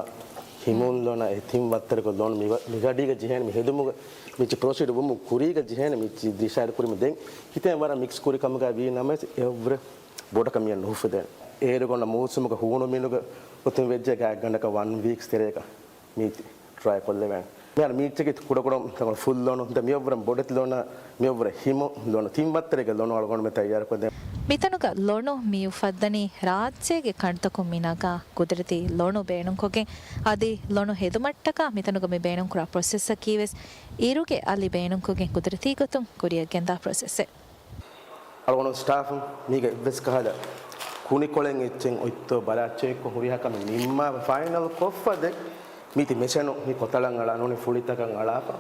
ހިމުން ލޮނާ، އެ ތިން ވައްތަރުގެ ލޮނު މި ވަ-، މިގަޑީގަ ޖެހޭނެ މި ހެދުމުގެ މިއްޗި ޕްރޮސީޑް ވުމުން ކުރީގަ ޖެހޭނެ މިއްޗި ޑިސައިޑް ކުރީމަ ދެން ހިތޭން ވަރަށް މިކްސް ކުރި ކަމުގަ ވީ ނަމަވެސް އެއަށްވުރެ ބޮޑަކަށް މިއަށް ނުހުފެދޭނެ. އޭރުގަ އޮންނަ މޫސުމުގެ ހޫނު މިނުގެ ގޮތުން ވެއްޖެ ގާތްގަނޑަކަށް ވަން ވީކްސް ތެރޭގަ މީތި ޓްރައި ކޮށްލެވޭނެ. މިހާރު މީތިގެ ކުޑަކުޑަ ތަންކޮޅު ފުލް ލޮނު، ދެން މިއަށްވުރެ ބޮޑެތި ލޮނާ، މިއަށްވުރެ ހިމު ލޮނު، ތިން ވައްތަރެއްގެ ލޮނު އަޅުގަނޑުމެން ތައްޔާރުކޮށްދޭނެ. މިތަނުގަ ލޮނު މި އުފައްދަނީ ރާއްޖޭގެ ކަނޑުތަކުން މި ނަގާ ގުދުރަތީ ލޮނު ބޭނުންކޮށްގެން. އަދި ލޮނު ހެދުމަށްޓަކާ މިތަނުގަ މި ބޭނުންކުރާ ޕްރޮސެސްއަކީ ވެސް އިރުގެ އަލި ބޭނުންކޮށްގެން ގުދުރަތީ ގޮތުން ކުރިއަށްގެންދާ ޕްރޮސެސެއް. އަޅުގަނޑު ސްޓާފުން މީގަ އެއްވެސް ކަހަލަ ކުނިކޮޅެއް އެއްޗެއް އޮތްތޯ ބަލާ ޗެކްކޮށް ހުރިހާ ކަމެއް ނިންމާފަ ފައިނަލް ކޮށްފަ ދެން މީތި މެޝިނު މި ކޮތަޅަށް އަޅާ ނޫނީ ފުޅިތަކަށް އަޅާފަ